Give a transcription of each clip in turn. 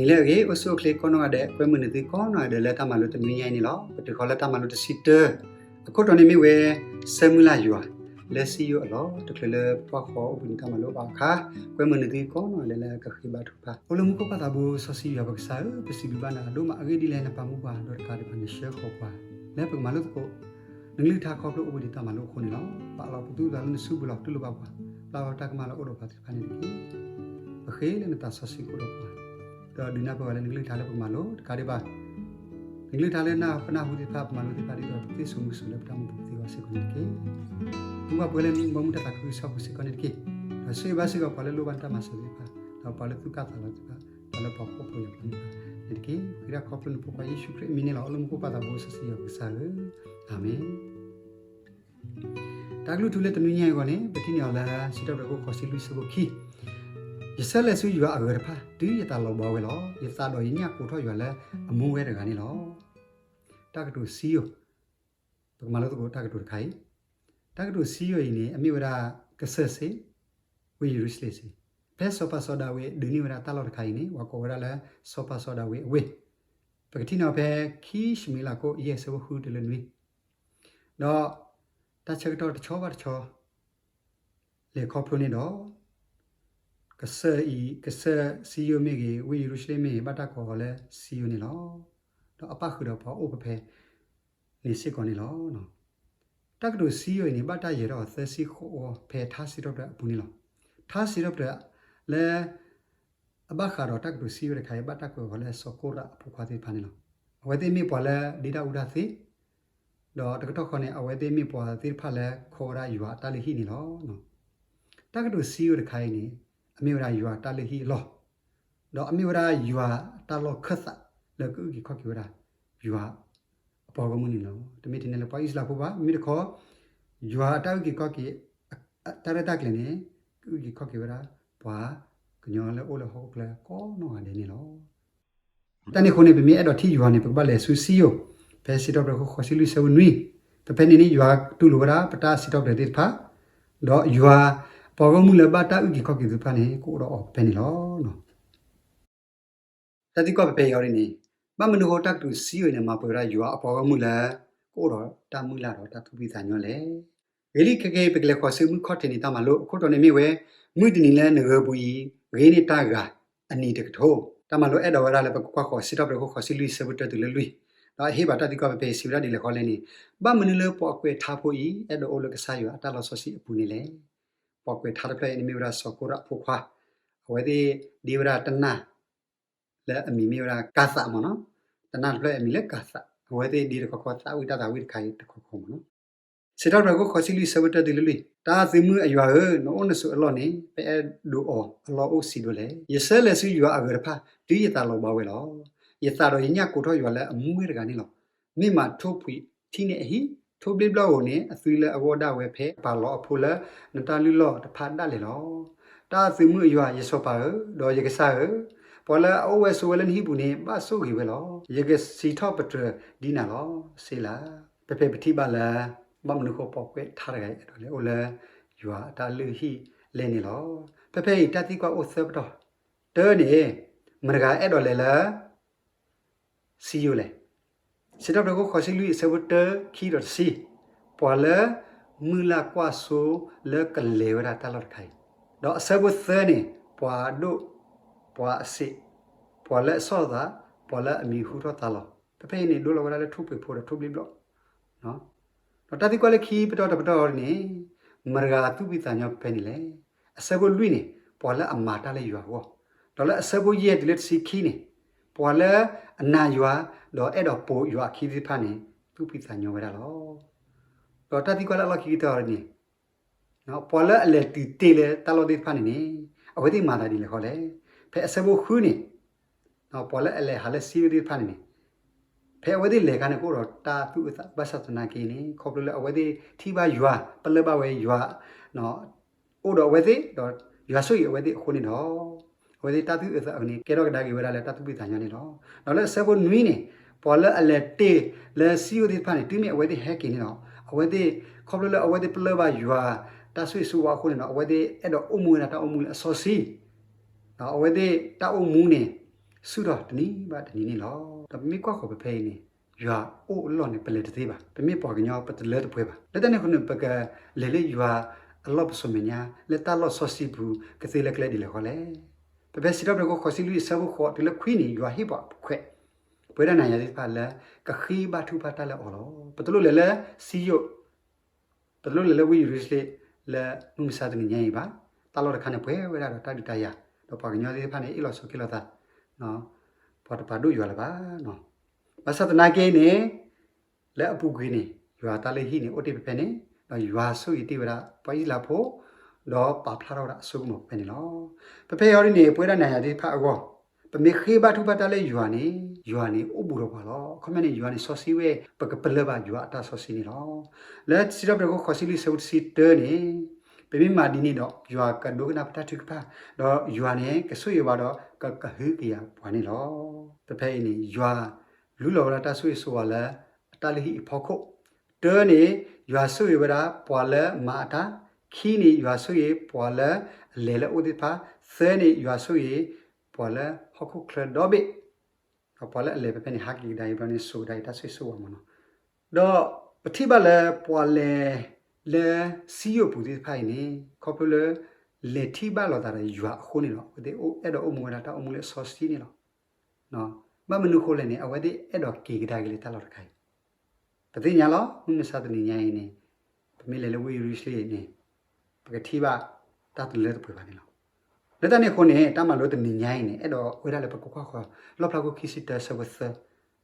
နံၤလၢအဂ့ၤ အိၣ်ဆူၣ်အိၣ်ချ့ကိးနီၢ်ဂၤဒဲး ကွဲမုာ်နသုကိးနီၢ်ဂၤဒဲးလၢတၢ်မၤလိတနွံညါအံၤန့ၣ်လီၤ. ပတုၤဃီၤလၢတၢ်မၤလိတဆံတၢ, အခိၣ်တီန့ၣ်မ့ၢ်ဝဲ ဆၢမုၢ်လၢ်ယွၤ လၢစံယိၣ်အလီၢ် တချုးလၢပှၤဃီအိၣ်ဘှံးနံၤတၢ်မၤလိဘၣ်အခါ, ကွဲမုာ်နသုကိးနီၢ်ဂၤဒဲးလၢကဃ့ဘါထုကဖၣ်. အိၣ်လၢမူခိၣ်ပၢ်သးဘိစီဆှံယွၤပကစၢ်ဧၢ, ပစံးဘျုးဘၣ်နၤဒိၣ်မးအဂ့ၢ်ဒ်လဲၣ် နပာ်မူပှၤဒီးတကးဒံးဘၣ် နဆှၢဃီၤပှၤ လၢပကမၤလိသကိး နကလုၢ်ကထါခီဖျိအိၣ်ဘှံးနံၤတၢ်မၤလိအဃိန့ၣ်လီၤ. ပာ်လီၤပသူၣ်ပသးလၢနစုပူၤလီၤ. တူၢ်လိာ်ဘၣ်ပှၤ, ပျၢ်လီၤတၢ်ကမၣ်လၢအအိၣ်ဒီးပှၤသ့ၣ်တဖၣ်န့ၣ်တက့ၢ်. ပဃ့လၢနသးစီဆှံကအိၣ်ဒီးပှၤ, ဒီးဒုးနၢ်ပၢၢ်ပှၤလၢနကလုၢ်ကထါလၢပကမၤလိတကးဒံးဘၣ် နကလုၢ်ကထါလၢပနၢ်ဟူသ့ၣ်တဖၣ် ပမၤလိသ့ၣ်တဖၣ် ဒ်သိးပသ့စိာ်မုာ်စိာ်လၢပတၢ်အိၣ်မူပူၤသ့အဂီၢ်စ့ၢ်ကီးန့ၣ်တက့ၢ်. ပှၤပှဲၤလၢနဘီမုၢ်တၢ်သးခုကစီၣ်ပူၤစ့ၢ်ကီးန့ၣ်တက့ၢ်. ဒီးဆိၣ်ဂ့ၤဘၣ်စ့ၢ်ကီးပှၤလၢလိၣ်ဘၣ်နတၢ်မၤစၢၤသ့ၣ်တဖၣ်, ဒီးပှၤလၢသူၣ်ကၢ်သးလီၤသ့ၣ်တဖၣ်, ပှၤလၢပှၤဖှီၣ်ဖိယာ်ဖိသ့ၣ်တဖၣ်န့ၣ်တက့ၢ်. ဃ့တၢ်ခီဖျိနဖိခွါယ့ၣ်ၡူးခရံာ်အမံၤန့ၣ်လီၤ. အိၣ်လၢမူခိၣ်ပၢ်သးဘိစီဆှံယွၤပကစၢ်ဧၢ, အၤမ့ၣ်. တၢ်ကလုၢ်ထူလၢတနွံညါအံၤအဂီၢ်န့ၣ် ပထံၣ်န့ၢ်အီၤလၢ စံးထီၣ်ပတြၢၤခိၣ်ဃိးဆံလွံၢ်ဆၢဖိခံ, ယဆၢလဲၤဆူယွၤအဂၤတဖၣ် တုၤယသးလီၤဘှါဝဲလီၤ. ယသးဒီးယညၣ်ကိးထီၣ်ယွၤလၢအမူဝဲတဂၤန့ၣ်လီၤ. တၢ်ကတိၤစံယိၣ်, ပကမၤလိသကိးတၢ်ကတိၤတခါအံၤ, တၢ်ကတိၤစံယိၣ်အံၤန့ၣ် အမ့ၢ်ဝဲဒၣ်ကစၢၢ်စ့ၢ်, ဝ့ၢ်ယရူၤၡလ့ၣ်စ့ၢ်. ဖဲစီၤပၤစီၤဒၤဝံးဒုးန့ၢ်ဝဲဒၣ်တၢ်လီၢ်တခါအံၤန့ၣ် ပှၤကိးဝဲဒၣ်လၢ စီၤပၤစီၤဒၤဝံးအဝ့ၢ်, ပကထံၣ်န့ၢ်အီၤဖဲ ခံၡမူၤအ့လးခိၣ် ယဲၢ်ဆၢဖိဃုတုၤလၢနွံ, ဒီးတၢ်ဆၢကတီၢ်တဆီဘၣ်တဆီ လဲၤခီဖျိန့ၣ်ဒီး ကစၢၢ်အံၤ ကစၢၢ်စံယိၣ်မ့ၢ်ဂ့ၤ ဝ့ၢ်ယရူၤၡလ့ၣ်မ့ၢ်ဂ့ၤ ဘၣ်တၢ်ကိးအီၤလၢစံယိၣ်န့ၣ်လီၤ. ဒီးအပၣ်ဃုာ်ဒီးပှၤအိၣ်ဖဲဖဲန့ၣ်စ့ၢ်ကီးန့ၣ်လီၤ. တၢ်ကတိၤစံယိၣ်အံၤန့ၣ် ဘၣ်တၢ်ယၢၤထီၣ်အီၤသၢဆံဃိးဝီ ဖဲထါစံးထီၣ်ပတြၢၤအပူၤန့ၣ်လီၤ. ထါစံးထီၣ်ပတြၢၤလၢ အဘၣ်ဃးဒီးတၢ်ကတိၤစံယိၣ်တခါအံၤ ဘၣ်တၢ်ကွဲးအီၤလၢစီၤကိရးအဖိခွါသ့ၣ်တဖၣ်န့ၣ်လီၤ. အဝဲသ့ၣ်မ့ၢ်ပှၤလၢဒ့တၢ်အူတၢ်သ့, ဒီးတကတီၢ်ဃီန့ၣ် အဝဲသ့ၣ်မ့ၢ်ပှၤသ့ၣ်တဖၣ်လၢခီဝဲဒၣ်ယွၤအတၢ်လုၢ်ဟံၣ်န့ၣ်လီၤ. တၢ်ကတိၤစံယိၣ်တခါအံၤန့ၣ် အမ့ၢ်ဝဲဒၣ်ယွၤအတၢ်လုၢ်ဟံၣ်အလီၢ်, ဒီးအမ့ၢ်ဝဲဒၣ်ယွၤအတၢ်လီၢ်ခၢၣ်သးလၢကအုၣ်က့ၤခီၣ်က့ၤဝဲဒၣ် ယွၤအပှၤဂီၢ်မုၢ်န့ၣ်လီၤ. တမ့ၢ်ထဲန့ၣ်လၢပှၤအံၣ်စရ့လးဖိဘၣ်, မ့မ့ၢ်တခီ ယွၤအတၢ်အုၣ်က့ၤခီၣ်က့ၤ တၢ်ရဲၣ်တၢ်ကျဲၤန့ၣ် ကအုၣ်က့ၤခီၣ်က့ၤဝဲဒၣ် ပှၤကညီလၢအိၣ်လၢဟီၣ်ခိၣ်ချၢကိးနီၢ်ဂၤဒဲးန့ၣ်လီၤ. တၢ်န့ၣ်အဃိန့ၣ် ပမ့ၢ်အဲၣ်ဒိးထံၣ်ယွၤန့ၣ် ပကဘၣ်လဲၤဆူစံယိၣ်, ဖဲစံးထီၣ်ပတြၢၤခိၣ်ဃိးဆံလွံၢ်ဆၢဖိနွံ, ဖဲဖဲန့ၣ်န့ၣ် ယွၤတူၢ်လိာ်ဝဲဒၣ်ပတၢ်စံးထီၣ်ပတြၢၤသ့ၣ်တဖၣ်, ဒီးယွၤအပှၤဂီၢ်မုၢ်လၢဘၣ်တၢ်အုၣ်က့ၤခီၣ်က့ၤသ့ၣ်တဖၣ်န့ၣ် ကအိၣ်ဒီးအီၤဖဲဖဲန့ၣ်လီၤ. တၢ်သံကွၢ်ဖဲဖဲအံၤအီၤဒ်န့ၣ်, ဘၣ်မနုၤအဃိတၢ်ကတိၤစံယိၣ်အံၤန့ၣ် မၤပှဲၤဝဲဒၣ်ယွၤအပှၤဂီၢ်မုၢ်လၢ ကအိၣ်ဒီးတၢ်မုၢ်လၢ်ဒီးတၢ်သူၣ်ဖှံသးညီလဲၣ်. ဂ့ၤလံခဲကနံၣ်အံၤ ပကလဲၤဃီၤဆူမုၢ်ခီၣ်ထံးန့ၣ်တၢ်မၤလိ, အခိၣ်တီန့ၣ်မ့ၢ်ဝဲ မုၢ်တနံၤလၢနဂၢၤပူၤအံၤ ဂ့ၤန့ၢ်တၢ်ဂၤအနံၤတကထိ. တၢ်မၤလိအဲၣ်ဒိးဝဲဒၣ်လၢပကကွၢ်ဃီၤစံးထီၣ်ပတြၢၤခိၣ်ဃိးဆံလွံၢ်ဆၢဖိတၢတုၤလၢလွံၢ်, ဒီးအဟ့ၣ်ဘၣ်တၢ်သံကွၢ်ဖဲဖဲအံၤ စံးဝဲဒၣ်ဒ်လဲၣ်ဃီလဲၣ်န့ၣ်, ဘၣ်မနုၤလၢပှၤကွဲးထါဖိအံၤ အဲၣ်ဒိးအိၣ်လၢကစၢ်ယွၤအတၢ်လီၢ်စီဆှံအပူၤန့ၣ်လဲၣ်. ပှၤကွဲးထါတဖျၢၣ်အံၤန့ၣ်မ့ၢ်ဝဲဒၣ်စီၤကိရးအဖိခွါ, အဝဲသ့ၣ်ဒ့ဝဲဒၣ်တနၢ် လၢအမံၤမ့ၢ်ဝဲဒၣ်ကၤသးမ့ၢ်နီၤ, တနၢ်တဖျၢၣ်အမံၤလၢကၤသး, အဝဲသ့ၣ်ဒ့တခီခီ သးဝံၣ်တၢ်သးဝံၣ်တခါအံၤတခီခီမ့ၢ်နီၤ. စံးထီၣ်ပတြၢၤခိၣ်ဃိးဆံလွံၢ်ဆၢဖိတၢတုၤလၢလွံၢ်, တၢ်သုးမုၢ်အယွၤဧၢ, နအိၣ်နဆိးအလီၢ်န့ၣ် ပအဲၣ်ဒိးအီၤအလီၢ်အိၣ်ဆံးဒိၣ်လဲၣ်. ယဆၢလဲၤဆူယွၤအဂၤတဖၣ် တုၤယသးလီၤဘှါဝဲလီၤ. ယသးဒီးယညၣ်ကိးထီၣ်ယွၤလၢအမူဝဲတဂၤန့ၣ်လီၤ. မ့ၢ်မၤထိၣ်ဖှံးထံၣ်န့ၢ်အဟံၣ်, ထိၣ်ဘျ့ဘျီၣ်ဧိၤန့ၣ် အသုလၢအဂီၢ်ဒၣ်ဝဲဖဲပာ်လီၤအဖိလၢနတၢ်လုၢ်လီၢ်တဖၣ်ဒၣ်လဲာ်လီၤ. တၢ်သုးမုၢ်အယွၤ, ယစီၤပၤဧၢ, ဒီးယကစၢ်ဧၢ, ပှၤလၢအအိၣ်ဝဲဆိးဝဲလၢနဟံၣ်ပူၤန့ၣ် ဘၣ်ဆိၣ်ဂ့ၤဝဲလီၤ. ယကစံးထီၣ်ပတြၢၤဒ်နၤလီၤ. စ့လး. ဖဲဖဲပထံၣ်ဘၣ်လၢ ဘၣ်မနုၤဃိပှၤကွဲးထါတဂၤအံၤ အဲၣ်ဒိးလဲၤအိၣ်လၢယွၤအတၢ်လုၢ်ဟံၣ်လဲၣ်န့ၣ်လီၤ. ဖဲဖဲအံၤတၢ်သံကွၢ်အိၣ်သၢပတီၢ်. တၢန့ၣ် မတၤတဂၤအဲၣ်ဒိးလဲၤလၢ စံယိၣ်လဲၣ်. စံးထီၣ်ပတြၢၤခိၣ်ဃိးဆံလွံၢ်အဆၢဖိတၢ ခံဒီးတဆံ, ပှၤလၢမုၢ်လၢ်ကွၢ်စိလၢကလဲၤဝဲဒၣ်တၢ်လီၢ်တခါအံၤ, ဒီးအဆၢဖိသၢန့ၣ် ပှၤအဒိၣ်, ပှၤအစ့း, ပှၤလၢအဆီၣ်သး, ပှၤလၢအမံၤဟူထီၣ်သါလီၤ. ဖဲဖဲအံၤန့ၣ် ဒိလီၤဝဲဒၣ်လၢထိၣ်ဖှံးဖိဒီးထိၣ်ဘျ့ဘျီၣ် ဒီးတၢ်သံကွၢ်လၢခံပတီၢ်တပတီၢ်န့ၣ် မတၤတဂၤသူၣ်ဖှံသးညီဖဲဖဲန့ၣ်လဲၣ်. အဆၢဖိလွံၢ်န့ၣ် ပှၤလၢအမၤတၢ်လၢယွၤအဂီၢ်, ဒီးလၢအဆၢဖိယဲၢ်တုၤလၢတဆံခံန့ၣ် ပှၤလၢအနာ်ယွၤ ဒီးအဲၣ်ဒိးပိာ်ယွၤအခံသ့ၣ်တဖၣ်န့ၣ် သူၣ်ဖှံသးညီဝဲဒၣ်လီၤ. ဒီးတၢ်သံကွၢ်လၢအလီၢ်ခံကတၢၢ်န့ၣ် ပှၤလၢအလဲၤတုၤတ့ၢ်လၢတၢ်လီၢ်သ့ၣ်တဖၣ်န့ၣ်န့ၣ် အဝဲသ့ၣ်မၤသးဒ်လဲၣ်ဃီလဲၣ်. ဖဲအဆၢဖိဃုန့ၣ် ပှၤလၢအလဲၤဟးလၢစံယိၣ်သ့ၣ်တဖၣ်န့ၣ်န့ၣ် ဖဲအဝဲသ့ၣ်လဲၤအခါန့ၣ် ကအိၣ်ဒီးတၢ်သူၣ်အုးသးအုး ဘၣ်ဆၣ်သနာ်က့န့ၣ် ခီဖျိလၢအဝဲသ့ၣ်ထံၣ်ဘၣ်ယွၤ ပလၢၢ်ဘၣ်ဝဲယွၤ အိၣ်ဒီးအဝဲသ့ၣ် ဒီးယွၤဆိၣ်ဂ့ၤအဝဲသ့ၣ်အဃိန့ၣ်ဒီး အဝဲသ့ၣ်တၢ်သူၣ်အုးသးအုးန့ၣ် ကဲထီၣ်ကဒါက့ၤဝဲဒၣ်လၢတၢ်သူၣ်ဖှံသးညီန့ၣ်လီၤ. ဒီးလၢအဆၢဖိနွံန့ၣ် ပှၤလၢအလဲၤတ့ၢ်လၢစံယိၣ်သ့ၣ်တဖၣ်န့ၣ် တုၤမ့ၢ်အဝဲသ့ၣ်ဟဲက့ၤန့ၣ်ဒီး အဝဲသ့ၣ် ခီဖျိလၢအဝဲသ့ၣ်ပလၢၢ်ဘၣ်ယွၤ တၢ်ဆိၣ်ဂ့ၤဆိၣ်ဝါအဃိန့ၣ်ဒီး အဝဲသ့ၣ်အဲၣ်ဒိးအိၣ်မူဝဲဒၣ်တၢ်အိၣ်မူလၢအစီဆှံ ဒီးအဝဲသ့ၣ်တၢ်အိၣ်မူန့ၣ် ဆူၣ်ထီၣ်တနံၤဘၣ်တနံၤန့ၣ်လီၤ. ဒီးပမ့ၢ်ကွၢ်ဃီၤဖဲဖဲအံၤန့ၣ် ယွၤအိၣ်အလီၢ်န့ၣ် ပလဲၤတသ့ဘၣ်. ပမ့ၢ်ပှၤကညီပတလၢတပှဲၤဘၣ်. လၢတၢ်န့ၣ်အဃိန့ၣ် ပကလဲၤလၢယွၤအလီၢ်ပစိာ်မဲာ်ညါ လၢတၢ်လီၢ်စီဆှံပူၤ ကသ့လၢကျဲဒ်လဲၣ်ဃီလဲၣ်. ဖဲဖဲစံးထီၣ်ပတြၢၤခိၣ်ဃိးဆံလွံၢ်အဆၢဖိဃိးတုၤလၢခွံန့ၣ် ယွၤဟ့ၣ်ပှၤခွဲး ပဝဲဒၣ်နၤယၤသ့ၣ်တဖၣ်လၢ ကဃ့ဘါထုကဖၣ်တၢ်လၢအီၤလီၤ. ပတလိၣ်လဲၤလၢစံယိၣ် ပတလိၣ်လဲၤလၢဝ့ၢ်ယရူၤၡလ့ၣ်လၢမုၢ်မဆါတနံၤညါအံၤဘၣ်. တၢ်လီၢ်တခါန့ၣ် ပှဲၤဝဲဒၣ်ဒီးတၢ်ဒုးတၢ်ယၤ, ဒီးပှၤကညီသ့ၣ်တဖၣ်န့ၣ် အ့ၣ်လိာ်ဆိးက့လိာ်သး ပှၤတပာ်ဒိၣ်ယွၤလၢၤဘၣ်. ဘၣ်ဆၣ်သနာ်က့န့ၣ် လၢအပူၤကွံာ်န့ၣ် ယွၤတၢ်လုၢ်ဟံၣ်န့ၣ် အိၣ်တ့ၢ်ဖဲဖဲန့ၣ်, ဒီးယွၤဆိၣ်ဂ့ၤတ့ၢ်ဝဲဒၣ်ပှၤအံၣ်စရ့လးဖိ, ဒီးပာ်ဖျါထီၣ်ဝဲဒၣ်အစိကမီၤဖဲန့ၣ်လီၤ. ဖဲဖဲအံၤဒ်န့ၣ် ပဝဲဒၣ်နၤယၤသ့ၣ်တဖၣ်အဂီၢ် ပမ့ၢ်ဃ့ဘါထုကဖၣ်တၢ်လၢယွၤန့ၣ် ယွၤန့ၣ်အိၣ်ဘူးဒီးပှၤလီၤ. အခီပညီန့ၣ် ယွၤန့ၣ်စီဆှံဝဲ ပကပလၢၢ်ဘၣ်ယွၤအတၢ်စီဆှံန့ၣ်လီၤ. လၢစံးထီၣ်ပတြၢၤခိၣ်ဃိးဆံလွံၢ်ဆၢဖိတဆံတၢန့ၣ် ပမ့ၢ်မၤဒ်န့ၣ်ဒီး ယွၤကဒိကနၣ်ပတၢ်ထုကဖၣ်, ဒီးယွၤန့ၣ် ကဆိၣ်ဂ့ၤဘၣ်ဒီး ကကဟုကယာ်ပှၤန့ၣ်လီၤ. ဖဲဖဲအံၤန့ၣ် ယွၤလူလီၤဝဲဒၣ်တၢ်ဆိၣ်ဂ့ၤဆိၣ်ဝါလၢ အတၢ်လုၢ်ဟံၣ်အဖီခိၣ်, တၢန့ၣ် ယွၤဆိၣ်ဂ့ၤဝဲဒၣ်ပှၤလၢမၤအတၢ်, ခံန့ၣ် ယွၤဆိၣ်ဂ့ၤပှၤလၢအလဲၤလၢအအိၣ်သ့ၣ်တဖၣ်, သၢန့ၣ် ယွၤဆိၣ်ဂ့ၤပှၤလၢဟီၣ်ခိၣ်ချၢဒီဘ့ၣ်, ဒီးပှၤလၢအလဲၤဖဲဖဲန့ၣ် ဟးက့ၤကဒါအံၤဘျီန့ၣ် စိာ်ကဒါအံၤတၢ်ဆိၣ်ဂ့ၤဆိၣ်ဝါမ့ၢ်နီၤ. ဒီးပထံၣ်ဘၣ်လၢပှၤလဲၤလၢစံယိၣ်ပူၤသ့ၣ်တဖၣ်အံၤန့ၣ် ခီဖျိလၢ လဲၤထံၣ်ဘၣ်လိာ်သးဒီးယွၤအဃိန့ၣ်လီၤ. အဝဲသ့ၣ်အဲၣ်ဒိးအိၣ်မူဝဲဒၣ်တၢ်အိၣ်မူလၢအစီဆှံန့ၣ်လီၤ. ဘၣ်မနုၤဃိလဲၣ်န့ၣ် အဝဲသ့ၣ်အဲၣ်ဒိးက့ၤကဒါက့ၤလၢတၢ်လီၢ်တခါအံၤ, ပသ့ၣ်ညါလီၤ မုၢ်မဆါတနံၤညါအံၤန့ၣ် ပမ့ၢ်လဲၤလၢဝ့ၢ်ယရူၤၡလ့ၣ်န့ၣ် ပကထံၣ်ဘၣ်တၢ်တလၢတပှဲၤဘၣ်န့ၣ်လီၤ. လၢတၢ်န့ၣ်အဃိန့ၣ် တၢ်မၤလိတနံၤညါအံၤန့ၣ် အဲၣ်ဒိးဝဲဒၣ်လၢပကကွၢ်ဃီၤ လီၣ်ဖျါခိၣ်ခံဆံတၢဆၢဖိသ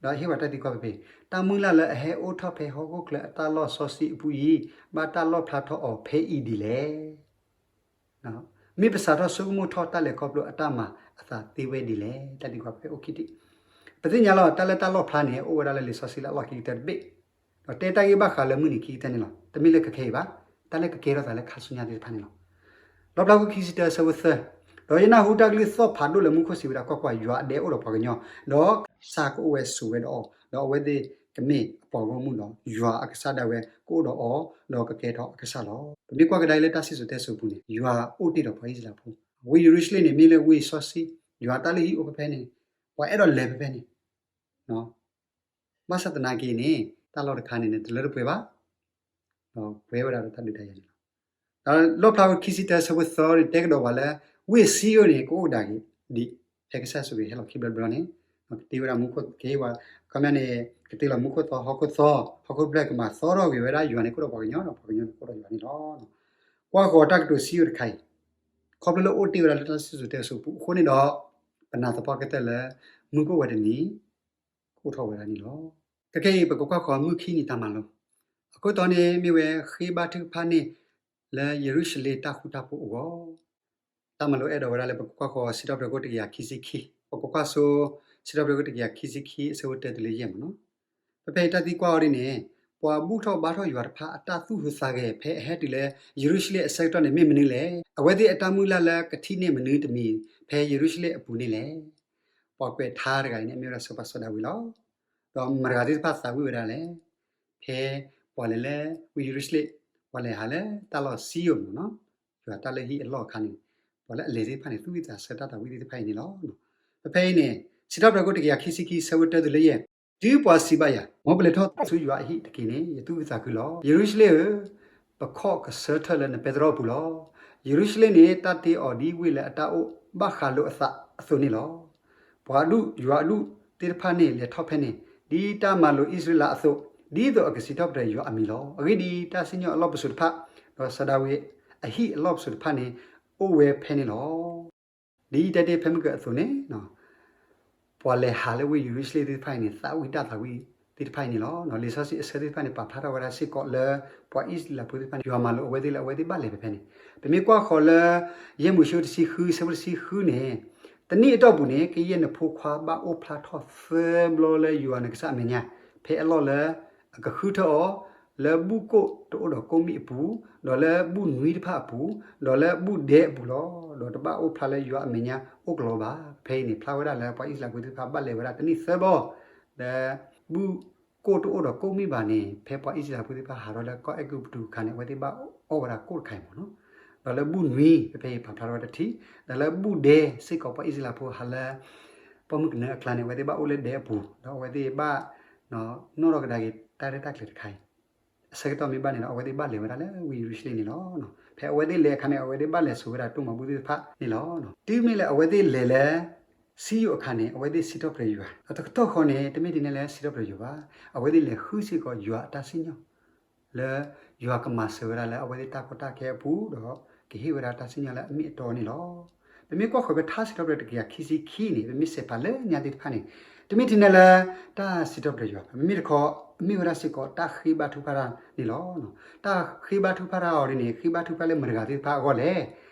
ၢ, ဒီးဟ့ၣ်ဝဲတၢ်သံကွၢ်ဖဲဖဲ တၢ်မုၢ်လၢ်လၢအဟဲအိၣ်ထီၣ်ဖဲဟီၣ်ခိၣ်ချၢအတၢ်လီၢ်စီဆှံအပူၤအံၤ ဘၣ်တၢ်လီၣ်ဖျါထီၣ်အီၤဖဲအံၤဒ်လဲၣ်. မ့ၢ်ပစးထီၣ်ဆိကမိၣ်ထီၣ်တၢ်လဲၤခီဖျိအတၢ်မၤအသးသ့ဝဲဒ်လဲၣ်. တၢ်သံကွၢ်ဖဲအိၣ်ခံထံၣ်, ပသ့ၣ်ညါလီၤ တၢ်လၢတၢ်လီၣ်ဖျါန့ၣ် အိၣ်ဝဲဒၣ်လၢလံာ်စီဆှံလၢအလီၢ်ခံကတၢၢ်တဘ့ၣ်, ဒီးတဲတၢ်ဂ့ၢ်ဘၣ်ဃးလၢမုၢ်နံၤခံကတၢၢ်န့ၣ်လီၤ. တမ့ၢ်လၢခဲခဲအံၤဘၣ်, တၢ်လၢကကဲထီၣ်သးလၢခါဆူညါသ့ၣ်တဖၣ်န့ၣ်လီၤ. လီၣ်ဖျါခိၣ်ခံဆံတၢဆၢဖိသၢ, ဒီးယနၢ်ဟူတၢ်ကလုၢ်သီၣ်ဖးဒိၣ်လၢမူခိၣ်စံးဝဲဒၣ်, ကွၢ်ကွၢ်, ယွၤအဒဲအိၣ်ဒီးပှၤကညီ, ဒီးကစၢ်ကအိၣ်ဝဲဆိးဝဲဒီးအီၤ, ဒီးအဝဲသ့ၣ်ကမ့ၢ်အပှၤဂီၢ်မုၢ်ဒီး ယွၤအကစၢ်ဒၣ်ဝဲကအိၣ်ဒီးအီၤ, ဒီးကကဲထီၣ်အကစၢ်လီၤ. ပမ့ၢ်ကွၢ်ကဒါအံၤလၢတၢ်စံၣ်စိၤတဲစိၤပူၤန့ၣ် ယွၤအိၣ်တ့ၢ်ဒီးပှၤအံၣ်စရ့လးဖိ, ဝ့ၢ်ယရူၤၡလ့ၣ်န့ၣ် မ့ၢ်လၢဝ့ၢ်စီဆှံ, ယွၤတၢ်လုၢ်ဟံၣ်အိၣ်ဖဲဖဲန့ၣ်, ပှၤအဲၣ်ဒိးလဲၤဖဲဖဲန့ၣ် ဘၣ်ဆၣ်သနာ်က့န့ၣ် တၢ်လီၢ်တခါန့ၣ်န့ၣ် တလၢတပှဲၤဘၣ်, ဒီးပှဲၤဝဲဒၣ်ဒီးတၢ်ဒုးတၢ်ယၤန့ၣ်လီၤ. ဒီးလီၣ်ဖျါခိၣ်ခံဆံတၢဆၢဖိသၢန့ၣ် တဲကဒီးပှၤလၢ ဝ့ၢ်စံယိၣ်န့ၣ် ကအိၣ်ကဒါက့ၤဒ် ဖဲကစၢ်ယ့ၣ်ၡူးခရံာ်ဟဲလီၤခံဘျီတဘျီန့ၣ်, ကတ့ဝဲဒၣ်မူခိၣ်, ကဟ့ၣ်ဝဲ, ခီပညီန့ၣ် ကတ့လီၤမူခိၣ်သီ, ဟီၣ်ခိၣ်သီ, ဟီၣ်ခိၣ်ဖျၢၣ်ကမၤသီထီၣ်က့ၤဝဲဒၣ်, ယွၤန့ၣ်ကအိၣ်ဒီးပှၤကညီဒီး ပှၤကညီန့ၣ်ကအိၣ်ဒီးယွၤန့ၣ်လီၤ. ကွၢ်ဃီၤတၢ်ကတိၤစံယိၣ်တခါအံၤ, ခီဖျိလၢအိၣ်တ့ၢ်ဝဲဒၣ်လၢတၢ်စံၣ်စိၤတဲစိၤပူၤအဃိန့ၣ်ဒီး ပနာ်သပှၢ်ကတၢၢ်လၢ မုၢ်ကအိၣ်ဝဲတနံၤ ကအိၣ်ထီၣ်ဝဲဒၣ်န့ၣ်လီၤ. ခဲခဲအံၤ ပကကွၢ်ဃီၤမုၢ်ခံနံၤတၢ်မၤလိ, အခိၣ်တီန့ၣ်မ့ၢ်ဝဲ ဃ့ဘါထုကဖၣ်န့ၣ် လၢယရူၤၡလ့ၣ်တၢ်ဃူတၢ်ဖိးအဂီၢ်, တၢ်မၤလိအဲၣ်ဒိးဝဲဒၣ်လၢပကကွၢ်ဃီၤ စံးထီၣ်ပတြၢၤခိၣ်တကယၤခံဆံခံ, ပကကွၢ်ဆိ စံးထီၣ်ပတြၢၤခိၣ်တကယၤခံဆံခံ အဆၢဖိတၢတုၤလၢယဲၢ်မ့ၢ်နီၤ. ဖဲဖဲအံၤတၢ်သံကွၢ်အီၤဒ်န့ၣ်, ပှၤဘူၣ်ထီၣ်ဘါထီၣ်ယွၤတဖၣ်အတၢ်သူၣ်ဟူးသးဂဲၤ ဖဲအဟဲတုၤလၢယရူၤၡလ့ၣ်အဆၢကတီၢ်န့ၣ် မ့ၢ်မနုၤလဲၣ်. အဝဲသ့ၣ်အတၢ်မုၢ်လၢ်လၢကထံၣ်န့ၢ်မနုၤတမံၤ ဖဲယရူၤၡလ့ၣ်အပူၤန့ၣ်လဲၣ်. ပှၤကွဲးထါတဂၤအံၤန့ၣ် မ့ၢ်ဝဲဒၣ်စီၤပၤစီၤဒၤဝံးလီၤ. ဒီးမတၤတဂၤသ့ၣ်တဖၣ်သးဝံၣ်ဝဲဒၣ်လဲၣ်. ဖဲပှၤလဲၤလၢဝ့ၢ်ယရူၤၡလ့ၣ်, ပှၤလဲၤဟးလၢတၢ်လီၢ်စံယိၣ်မ့ၢ်နီၤ, ယွၤတၢ်လုၢ်ဟံၣ်အလီၢ်အခါန့ၣ်, ပှၤလၢအလဲၤသ့ၣ်တဖၣ်န့ၣ် သူၣ်ဝံၣ်သးဆၢတၢ်သးဝံၣ်သ့ၣ်တဖၣ်အံၤန့ၣ်လီၤ. ဖဲဖဲအံၤန့ၣ် စံးထီၣ်ပတြၢၤခိၣ်တကယၤခံဆံခံ ဆၢဖိတၢတုၤလၢယဲၢ်, တုၤပှၤစံးဘၣ်ယၤ, မ်ပလဲၤထီၣ်ဆူယွၤအဟံၣ်တက့ၢ်န့ၣ် ယသူၣ်ဝံၣ်သးခုလီၤ. ယရူၤၡလ့ၣ်ဧၢ, ပခီၣ်ကဆၢထၢၣ်လၢနပဲတြီအပူၤလီၤ. ယရူၤၡလ့ၣ်န့ၣ် တၢ်တ့အီၤဒ်ဝ့ၢ်လၢအတၢ်အိၣ်ဘၣ်ဃးလိာ်အသးအသိးန့ၣ်လီၤ. ပှၤအဒူၣ်ယွၤအဒူၣ်သ့ၣ်တဖၣ်န့ၣ် လဲၤထီၣ်ဖဲန့ၣ် ဒ်တၢ်မၤလိာ်အံၣ်စရ့လးအသိး, ဒ်သိးအကစံးထီၣ်ပတြၢၤယွၤအမံၤလီၤ. အဂ့ၢ်ဒ်အံၤ, တၢ်စံၣ်ညီၣ်အလီၢ်ပစိာ်တဖၣ်ဒီးစီၤဒၤဝံးအဟံၣ်အလီၢ်ပစိာ်တဖၣ်န့ၣ် အိၣ်ဝဲဖဲန့ၣ်လီၤ. ဒ်ယတဲတ့ၢ်ဖဲမုၢ်ကၢအသိးန့ၣ်, ပှၤလဲၤဟးလၢဝ့ၢ်ယရူၤၡလ့ၣ်သ့ၣ်တဖၣ်အံၤန့ၣ် သးဝံၣ်တၢ်သးဝံၣ်သ့ၣ်တဖၣ်အံၤန့ၣ်လီၤ. လံာ်စီဆှံအဆၢသ့ၣ်တဖၣ်န့ၣ် ပာ်ဖျါထီၣ်ဝဲဒၣ်စ့ၢ်ကီးလၢ ပှၤအံၣ်စရ့လးဖိသ့ၣ်တဖၣ်န့ၣ် ယွၤမၤလိာ�ဝဲသ့ၣ်လၢအဝဲသ့ၣ်ဘၣ်လဲၤဖဲဖဲန့ၣ်, ပမ့ၢ်ကွၢ်ဃီၤလၢ ယဲၢ်မိၤၡ့တဆံဃု ဆၢဖိတဆံဃုန့ၣ်, တနံၣ်အတီၢ်ပူၤန့ၣ် ကယဲၢ်နဖိခွါဘၣ်အိၣ်ဖျါထီၣ်သၢဘျီလၢယွၤနကစၢ်အမဲာ်ညါ, ဖဲအလီၢ်လၢအကဃုထၢအီၤ, လၢဘူၣ်ကိၣ်တအိၣ်ဒီးကိၣ်မံၣ်အပူၤ, ဒီးလၢဘူၣ်နွံတဖၣ်အပူၤ, ဒီးလၢဘူၣ်ဒဲအပူၤလီၤ. ဒီးတဘၣ်အိၣ်ဖျါလၢယွၤအမဲာ်ညါအိၣ်ကလီဘၣ်. ဖဲအံၤန့ၣ် ဖျါဝဲဒၣ်လၢပှၤအံၣ်စရ့လးဖိသ့ၣ်တဖၣ်ဘၣ်လဲၤဝဲဒၣ်တနံၣ်သၢဘျီ, လၢဘူၣ်ကိၣ်တအိၣ်ဒီးကိၣ်မံၣ်ဘၣ်န့ၣ် ဖဲပှၤအံၣ်စရ့လးဖိသ့ၣ်တဖၣ်ဟးထီၣ်လၢကီၢ်အဲၤကူပတူးအခါန့ၣ် အဝဲသ့ၣ်ဘၣ်အီၣ်ဝဲဒၣ်ကိၣ်တခါအံၤမ့ၢ်နီၤ, ဒီးလၢဘူၣ်နွံ ဖဲဖဲအံၤပာ်ဖျါထီၣ်ဝဲဒၣ်တထံၣ်, ဒီးလၢဘူၣ်ဒဲစ့ၢ်ကီးပှၤအံၣ်စရ့လးဖိဟးလၢ ပိာ်မုၣ်ကနၢအကျါန့ၣ် အဝဲသ့ၣ်ဘၣ်အိၣ်လၢဒဲအပူၤ ဒီးအဝဲသ့ၣ်ဘၣ် နီၣ်ထီၣ်ကဒါက့ၤတၢ်ရဲၣ်တၢ်ကျဲၤတခါအံၤ အဆၢကတီၢ်မ့ၢ်ဘၣ်န့ၣ်ဒီး အဝဲသ့ၣ်ဘၣ်လဲၤဝဲဒၣ်လၢဝ့ၢ်ယရူၤၡလ့ၣ်န့ၣ်လီၤ. ဖဲအဝဲသ့ၣ်လဲၤအခါန့ၣ် အဝဲသ့ၣ်ဘၣ်လဲၤစိာ်ဝဲဒၣ်တိၢ်မၤဘူၣ်သ့ၣ်တဖၣ်န့ၣ်လီၤ. တုၤမ့ၢ်လၢအဝဲသ့ၣ်လဲၤလၢ စံယိၣ်အခါန့ၣ် အဝဲသ့ၣ်စံးထီၣ်ပတြၢၤယွၤ ဒီးတကတီၢ်ဃီန့ၣ် တမ့ၢ်ဒ်န့ၣ်လၢစံးထီၣ်ပတြၢၤယွၤဘၣ်. အဝဲသ့ၣ်လဲၤဃုစ့ၢ်ကီးယွၤအတၢ်စံၣ်ညီၣ် လၢယွၤကမၤစၢၤဝဲဒၣ်လၢအဝဲသ့ၣ်တၢ်ကီတၢ်ခဲအပူၤ ဒီးကဟ့ၣ်ဝဲဒၣ်တၢ်စံၣ်ညီၣ်လၢအမ့ၢ်အတီန့ၣ်လီၤ. ပမ့ၢ်ကွၢ်ဃီၤဖဲထါစံးထီၣ်ပတြၢၤတကယၤခံဆံခံန့ၣ် ပမ့ၢ်စဲးဖးလၢညါသ့ၣ်တဖၣ်န့ၣ် တမ့ၢ်ဒ်န့ၣ်လၢ တၢ်စံးထီၣ်ပတြၢၤယွၤ မ့မ့ၢ်တခီ အမ့ၢ်ဝဲဒၣ်စ့ၢ်ကီးတၢ်ဃ့ဘါထုကဖၣ်တၢ်န့ၣ်လီၤ. တၢ်ဃ့ဘါထုကဖၣ်တၢ်အီၤဒ်န့ၣ် ဃ့ဘါထုကဖၣ်လၢမတၤတဂၤသ့ၣ်တဖၣ်အဂီၢ်လဲၣ်.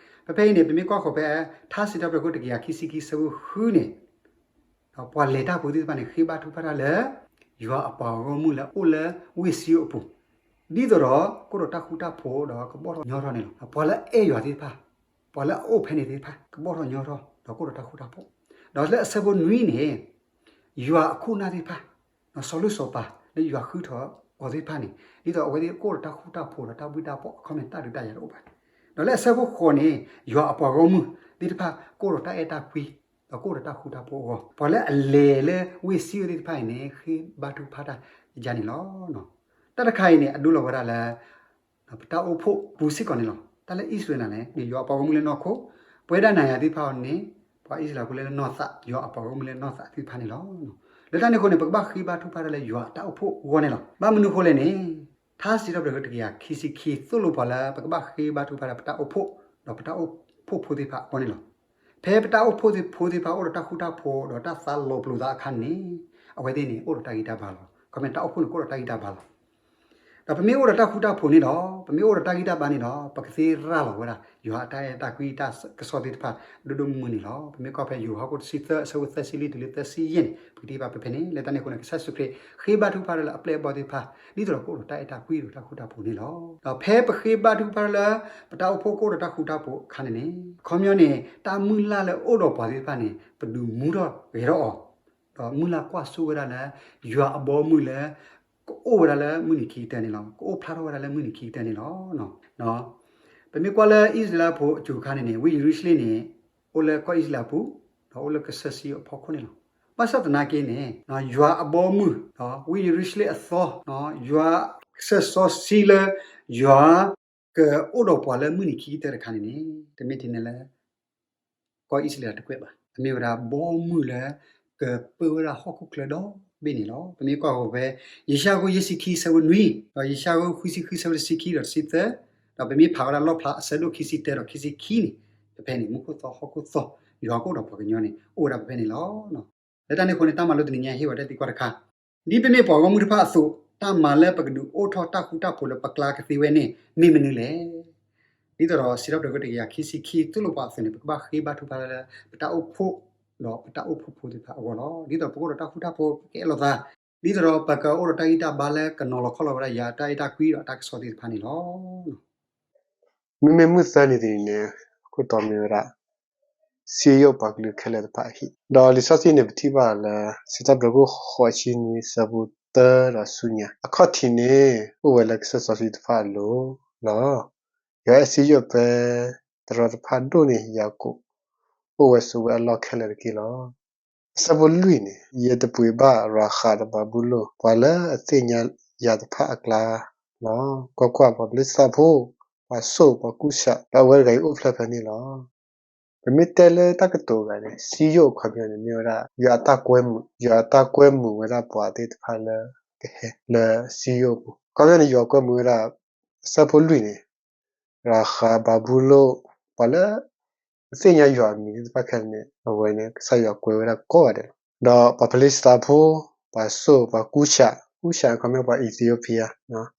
ဖဲဖဲအံၤန့ၣ် ပမ့ၢ်ကွၢ်ဃီၤဖဲ ထါစံးထီၣ်ပတြၢၤခိၣ်တကယၤခံဆံခံဆၢဖိဃုန့ၣ် ပှၤလဲၤတၢ်ဖိသ့ၣ်တဖၣ်န့ၣ် ဃ့ဘါထုကဖၣ်တၢ်လၢ ယွၤအပှၤဂီၢ်မုၢ်လၢအအိၣ်လၢဝ့ၢ်စံယိၣ်အပူၤ ဒ်သိးဒီး ကအိၣ်ဒီးတၢ်ဃူတၢ်ဖိးဒီးကဘီၣ်ထီၣ်ညီထီၣ်န့ၣ်လီၤ. ပှၤလၢအအဲၣ်ယွၤသ့ၣ်တဖၣ် ပှၤလၢအအိၣ်ဖဲန့ၣ်သ့ၣ်တဖၣ် ကဘီၣ်ထီၣ်ညီထီၣ် ဒီးကအိၣ်ဒီးတၢ်ဃူတၢ်ဖိး ဒီးလၢအဆၢဖိနွံန့ၣ် ယွၤအခိၣ်အနၢ်သ့ၣ်တဖၣ် စီၤလိၣ်စီၤပၤလၢယွၤဃုထီၣ်အီၤသ့ၣ်တဖၣ်န့ၣ် ဒ်သိးအဝဲသ့ၣ်ကအိၣ်ဒီးတၢ်ဃူတၢ်ဖိးဒီးတၢ်ဘှံးတၢ်ဘှီၣ် အခီပညီတၢ်ဒုးတၢ်ယၤတအိၣ်ဘၣ်. ဒီးလၢအဆၢဖိဃိးန့ၣ် ယွၤအပှၤဂီၢ်မုၢ်သ့ၣ်တဖၣ် ကအိၣ်ဒီးတၢ်အဲၣ်တၢ်ကွံ ဒီးကအိၣ်ဒီးတၢ်ဃူတၢ်ဖိးအဂီၢ် ပှၤလၢအလဲၤလၢဝ့ၢ်စံယိၣ်သ့ၣ်တဖၣ်အံၤန့ၣ် ဃ့ဘါထုကဖၣ်တၢ်ယါန့ၣ်လီၤ. တၢ်တခါအံၤန့ၣ် အဒိလီၤဝဲဒၣ်လၢ ပတၢ်အိၣ်ဖှိၣ်ပူၤစ့ၢ်ကီးန့ၣ်လီၤ. တၢ်လၢအံၣ်စရ့လးန့ၣ် ယွၤအပှၤဂီၢ်မုၢ်လၢနီၢ်ခိ ပဝဲဒၣ်နၤယၤသ့ၣ်တဖၣ်အံၤန့ၣ် ပှၤအံၣ်စရ့လးဖိလၢနီၢ်သး ယွၤအပှၤဂီၢ်မုၢ်လၢနီၢ်သးသ့ၣ်တဖၣ်န့ၣ်လီၤ. လၢတၢ်န့ၣ်အဃိန့ၣ် ပကဘၣ်ဃ့ဘါထုကဖၣ်တၢ်လၢယွၤအတၢ်အိၣ်ဖှိၣ်အဂီၢ်န့ၣ်လီၤ. ဘၣ်မနုၤအဃိလဲၣ်န့ၣ် ထါစံးထီၣ်ပတြၢၤခိၣ်တကယၤခံဆံခံ သိၣ်လိပှၤလၢပကဘၣ်ဃ့ဘါထုကဖၣ်တၢ်လၢပတၢ်အိၣ်ဖှိၣ် ဒီးပတၢ်အိၣ်ဖှိၣ်ဖိသ့ၣ်တဖၣ်အဂီၢ်န့ၣ်လီၤ. ဖဲပတၢ်အိၣ်ဖှိၣ်ဖိသ့ၣ်တဖၣ်အိၣ်ဒီးတၢ်ဃူတၢ်ဖိးဒီးတၢ်သးလီၤပလိာ်သးအခါန့ၣ် အဝဲသ့ၣ်န့ၣ် အိၣ်ဒီးတၢ်ဂံၢ်တၢ်ဘါလီၤ. ခီမ့ၢ်တၢ်အိၣ်ဖှိၣ်န့ၣ်ကအိၣ်ဒီးတၢ်ဂံၢ်တၢ်ဘါလီၤ. ဒီးပမ့ၢ်အိၣ်ဒီးတၢ်ဃူတၢ်ဖိးန့ၣ်ဒီး ပမ့ၢ်အိၣ်ဒီးတၢ်ဂံၢ်တၢ်ဘါန့ၣ်ဒီး ပကသ့ရၤလီၤဝဲဒၣ် ယွၤအတၢ်အဲၣ်တၢ်ကွံတၢ်ကစီၣ်သ့ၣ်တဖၣ် ဒိၣ်ဒိၣ်မုၢ်မုၢ်န့ၣ်လီၤ. ပမ့ၢ်ကွၢ်ဖဲယိၤဟၣ်ခိၣ်တဆံသၢ အဆၢဖိသၢဆံလွံၢ်တုၤလၢသၢဆံယဲၢ်န့ၣ် ပကထံၣ်ဘၣ်ဖဲဖဲန့ၣ် လၢတၢ်န့ၣ်အဃိန့ၣ် ကစၢ်ယ့ၣ်ၡူးခရံာ် ဃ့ဘါထုကဖၣ်တၢ်လၢအပျဲၢ်အဘီၣ်သ့ၣ်တဖၣ် ဒ်သိးဒီးကအိၣ်ဒီးတၢ်အဲၣ်တၢ်ကွံဒီးတၢ်ဃူတၢ်ဖိးန့ၣ်လီၤ. ဒီးဖဲပဃ့ဘါထုကဖၣ်တၢ်လၢ ပတၢ်အိၣ်ဖှိၣ်ကအိၣ်ဒီးတၢ်ဃူတၢ်ဖိးအခါန့ၣ်န့ၣ် အခီပညီန့ၣ် တၢ်မုၢ်လၢ်လၢအအိၣ်ဒီးပှၤသ့ၣ်တဖၣ်န့ၣ် ပဒုးမူထီၣ်ဂဲၤထီၣ်အီၤ ဒီးမုၢ်လၢ်ကွၢ်စိဝဲဒၣ်လၢ ယွၤအဘီအမုၢ်လၢ ကအိၣ်ဝဲဒၣ်လၢမုၢ်နံၤခံကတၢၢ်န့ၣ်လီၤ. ကအိၣ်ဖျါထီၣ်ဝဲဒၣ်လၢမုၢ်နံၤခံကတၢၢ်န့ၣ်လီၤ. ပမ့ၢ်ကွၢ်လၢအံၣ်စရ့လးဖိအစိၤအခါန့ၣ်န့ၣ် ဝ့ၢ်ယရူၤၡလ့ၣ်န့ၣ် အိၣ်လၢကီၢ်အံၣ်စရ့လးပူၤ ဒီးအိၣ်လၢကစၢၢ်စံယိၣ်အဖီခိၣ်န့ၣ်လီၤ. ဘၣ်ဆၣ်သနာ်က့န့ၣ် ယွၤအဘီအမုၢ် ဝ့ၢ်ယရူၤၡလ့ၣ်အသီ ယွၤကစၢၢ်စီဆှံလၢ ယွၤ ကအိၣ်ဒီးပှၤလၢမုၢ်နံၤခံကတၢၢ်တခါန့ၣ်န့ၣ် တမ့ၢ်ထဲန့ၣ်လၢ ကီၢ်အံၣ်စရ့လးတကွဲးဘၣ်. အမ့ၢ်ဝဲဒၣ်ဘီမုၢ်လၢ ကပၢဝဲဒၣ်ဟီၣ်ခိၣ်ချၢဒီဘ့ၣ်န့ၣ်လီၤ. ပမ့ၢ်ကွၢ်ဃီၤဖဲ ယၡါယၤခိၣ်ယဲၢ်ဆံခံဆၢဖိနွံ ဒီးယၡါယၤခိၣ်ဃုဆံဃုဆၢဖိတဆံခံဒီးတဆံသၢ ဒီးပမ့ၢ်ဖးဝဲဒၣ်လီၣ်ဖျါအဆၢဒိၣ်ခံဆံတၢဒီးခံဆံခံန့ၣ် ဖဲဖဲန့ၣ် မူခိၣ်သီဟီၣ်ခိၣ်သီ ယွၤကအိၣ်ဒီးပှၤကညီန့ၣ် အိၣ်ဝဲဒၣ်ဖဲဖဲန့ၣ်လီၤ. လၢတၢ်န့ၣ်အဃိန့ၣ် တၢ်မၤလိတနံၤညါဟ့ၣ်ဝဲတၢ်သံကွၢ်တခါ ဒ်ပမ့ၢ်ပှၤဂီၢ်မုၢ်တဖၣ်အသိး တၢ်မၤလၢပကဒုးအိၣ်ထီၣ်တၢ်ဃူတၢ်ဖိးလၢပကျါကသ့ဝဲန့ၣ် မ့ၢ်မနုၤလဲၣ်. ဒ်သိးဒီးစံးထီၣ်ပတြၢၤခိၣ်တကယၤခံဆံခံ သိၣ်လိပှၤအသိးန့ၣ် ပကဘၣ်ဃ့ဘါထုကဖၣ်လၢ ပတၢ်အိၣ်ဖှိၣ် ဒီးပတၢ်အိၣ်ဖှိၣ်ဖိသ့ၣ်တဖၣ်အဂီၢ်လီၤ. ဒ်သိးပကအိၣ်ဒီးတၢ်ဃူတၢ်ဖိး ပကအဲၣ်လိာ်သး ဒ်သိးဒီးပကအိၣ်ဒီးတၢ်ဂံၢ်တၢ်ဘါလၢကနီၤလီၤခီလီၤဝဲဒၣ်ယွၤအတၢ်အဲၣ်တၢ်ကွံဒီးအတၢ်ကစီၣ်သ့ၣ်တဖၣ်န့ၣ်လီၤ. မ့မ့ၢ်မုၢ်သၢနံၤတနံၤန့ၣ် အခိၣ်တီမ့ၢ်ဝဲဒၣ် စံယိၣ်ပှၤကလုာ်ခဲလၢာ်တဖၣ်အဟံၣ် ဒီးလံာ်စီဆှံန့ၣ် ပထံၣ်ဘၣ်လၢ စံးထီၣ်ပတြၢၤခိၣ်ဃိးဆံနွံဆၢဖိတၢဒီးဆူညါ အခီၣ်ထံးန့ၣ် အိၣ်ဝဲလၢကစၢ်စီဆှံတဖၣ်အလိၤလီၤ. ယွၤအဲၣ်စံယိၣ်ဖဲ သရီတဖၣ်ဒိၣ်န့ၢ်ယၤကိာ် အိၣ်ဝဲဆိးဝဲအလီၢ်ခဲလၢာ်တက့ၢ်လီၤ. အဆၢဖိလွံၢ်န့ၣ် ယတပှ့ၤဘၣ်ရၤဃးဒီးဘၤဘူလိၣ် ပှၤလၢအသ့ၣ်ညါယၤတဖၣ်အကျါလီၤ. ကွၢ်ကွၢ်, ပှၤဖလ့ၡသးဖိ, ပှၤစိၣ်, ပှၤကူၣ်ဆး, ဒီးအဝဲတဂၤအံၤအိၣ်ဖျဲၣ်ဖဲန့ၣ်လီၤ. ပမ့ၢ်တဲလၢတၢ်ကတိၤတဂၤန့ၣ် စံယိၣ်အခီပညီန့ၣ် မ့ၢ်ဝဲဒၣ် ယွၤအတၢ်ကွဲမုာ်, ယွၤအတၢ်ကွဲမုာ်ဝဲဒၣ်ပှၤသ့ၣ်တဖၣ်လၢကဟဲလၢစံယိၣ်အပူၤ. အခီပညီန့ၣ် ယွၤကွဲမုာ်ဝဲဒၣ် အဆၢဖိလွံၢ်န့ၣ် ရၤဃး, ဘၤဘူလိၣ်, ပှၤလၢအသ့ၣ်ညါယွၤအမံၤသ့ၣ်တဖၣ်ခဲလၢာ်န့ၣ် အဝဲန့ၣ် ကစၢ်ယွၤကွဲဝဲဒၣ်ကိးဂၤဒဲးလီၤ. ဒီးပှၤဖလ့ၡသးဖိ, ပှၤစိၣ်, ပှၤကူၣ်ဆး, ကူၣ်ဆးအခီပညီ ပှၤအံၣ်သံယိပံယါ,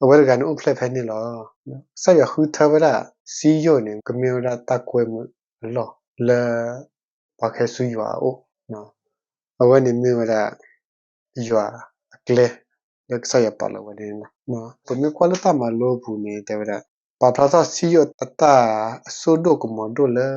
အဝဲတဂၤန့ၣ်အိၣ်ဖျဲၣ်ဖဲန့ၣ်လီၤ. ကစၢ်ယွၤဃုထၢဝဲဒၣ် စံယိၣ်န့ၣ် ကမ့ၢ်ဝဲဒၣ်တၢ်ကွဲမုာ်အလီၢ်လၢ ပှၤကဟဲဆူယွၤအအိၣ်, အဝဲန့ၣ်မ့ၢ်ဝဲဒၣ် ယွၤအကျဲ လၢကစၢ်ယွၤပာ်လီၤဝဲန့ၣ်လီၤ. ပမ့ၢ်ကွၢ်လၢတၢ်မၤလိအပူၤန့ၣ် တဲဝဲဒၣ် ပာ်ဖျါထီၣ်စံယိၣ်အတၢ်အစိဒိၣ်ကမီၤဒိၣ်လၢ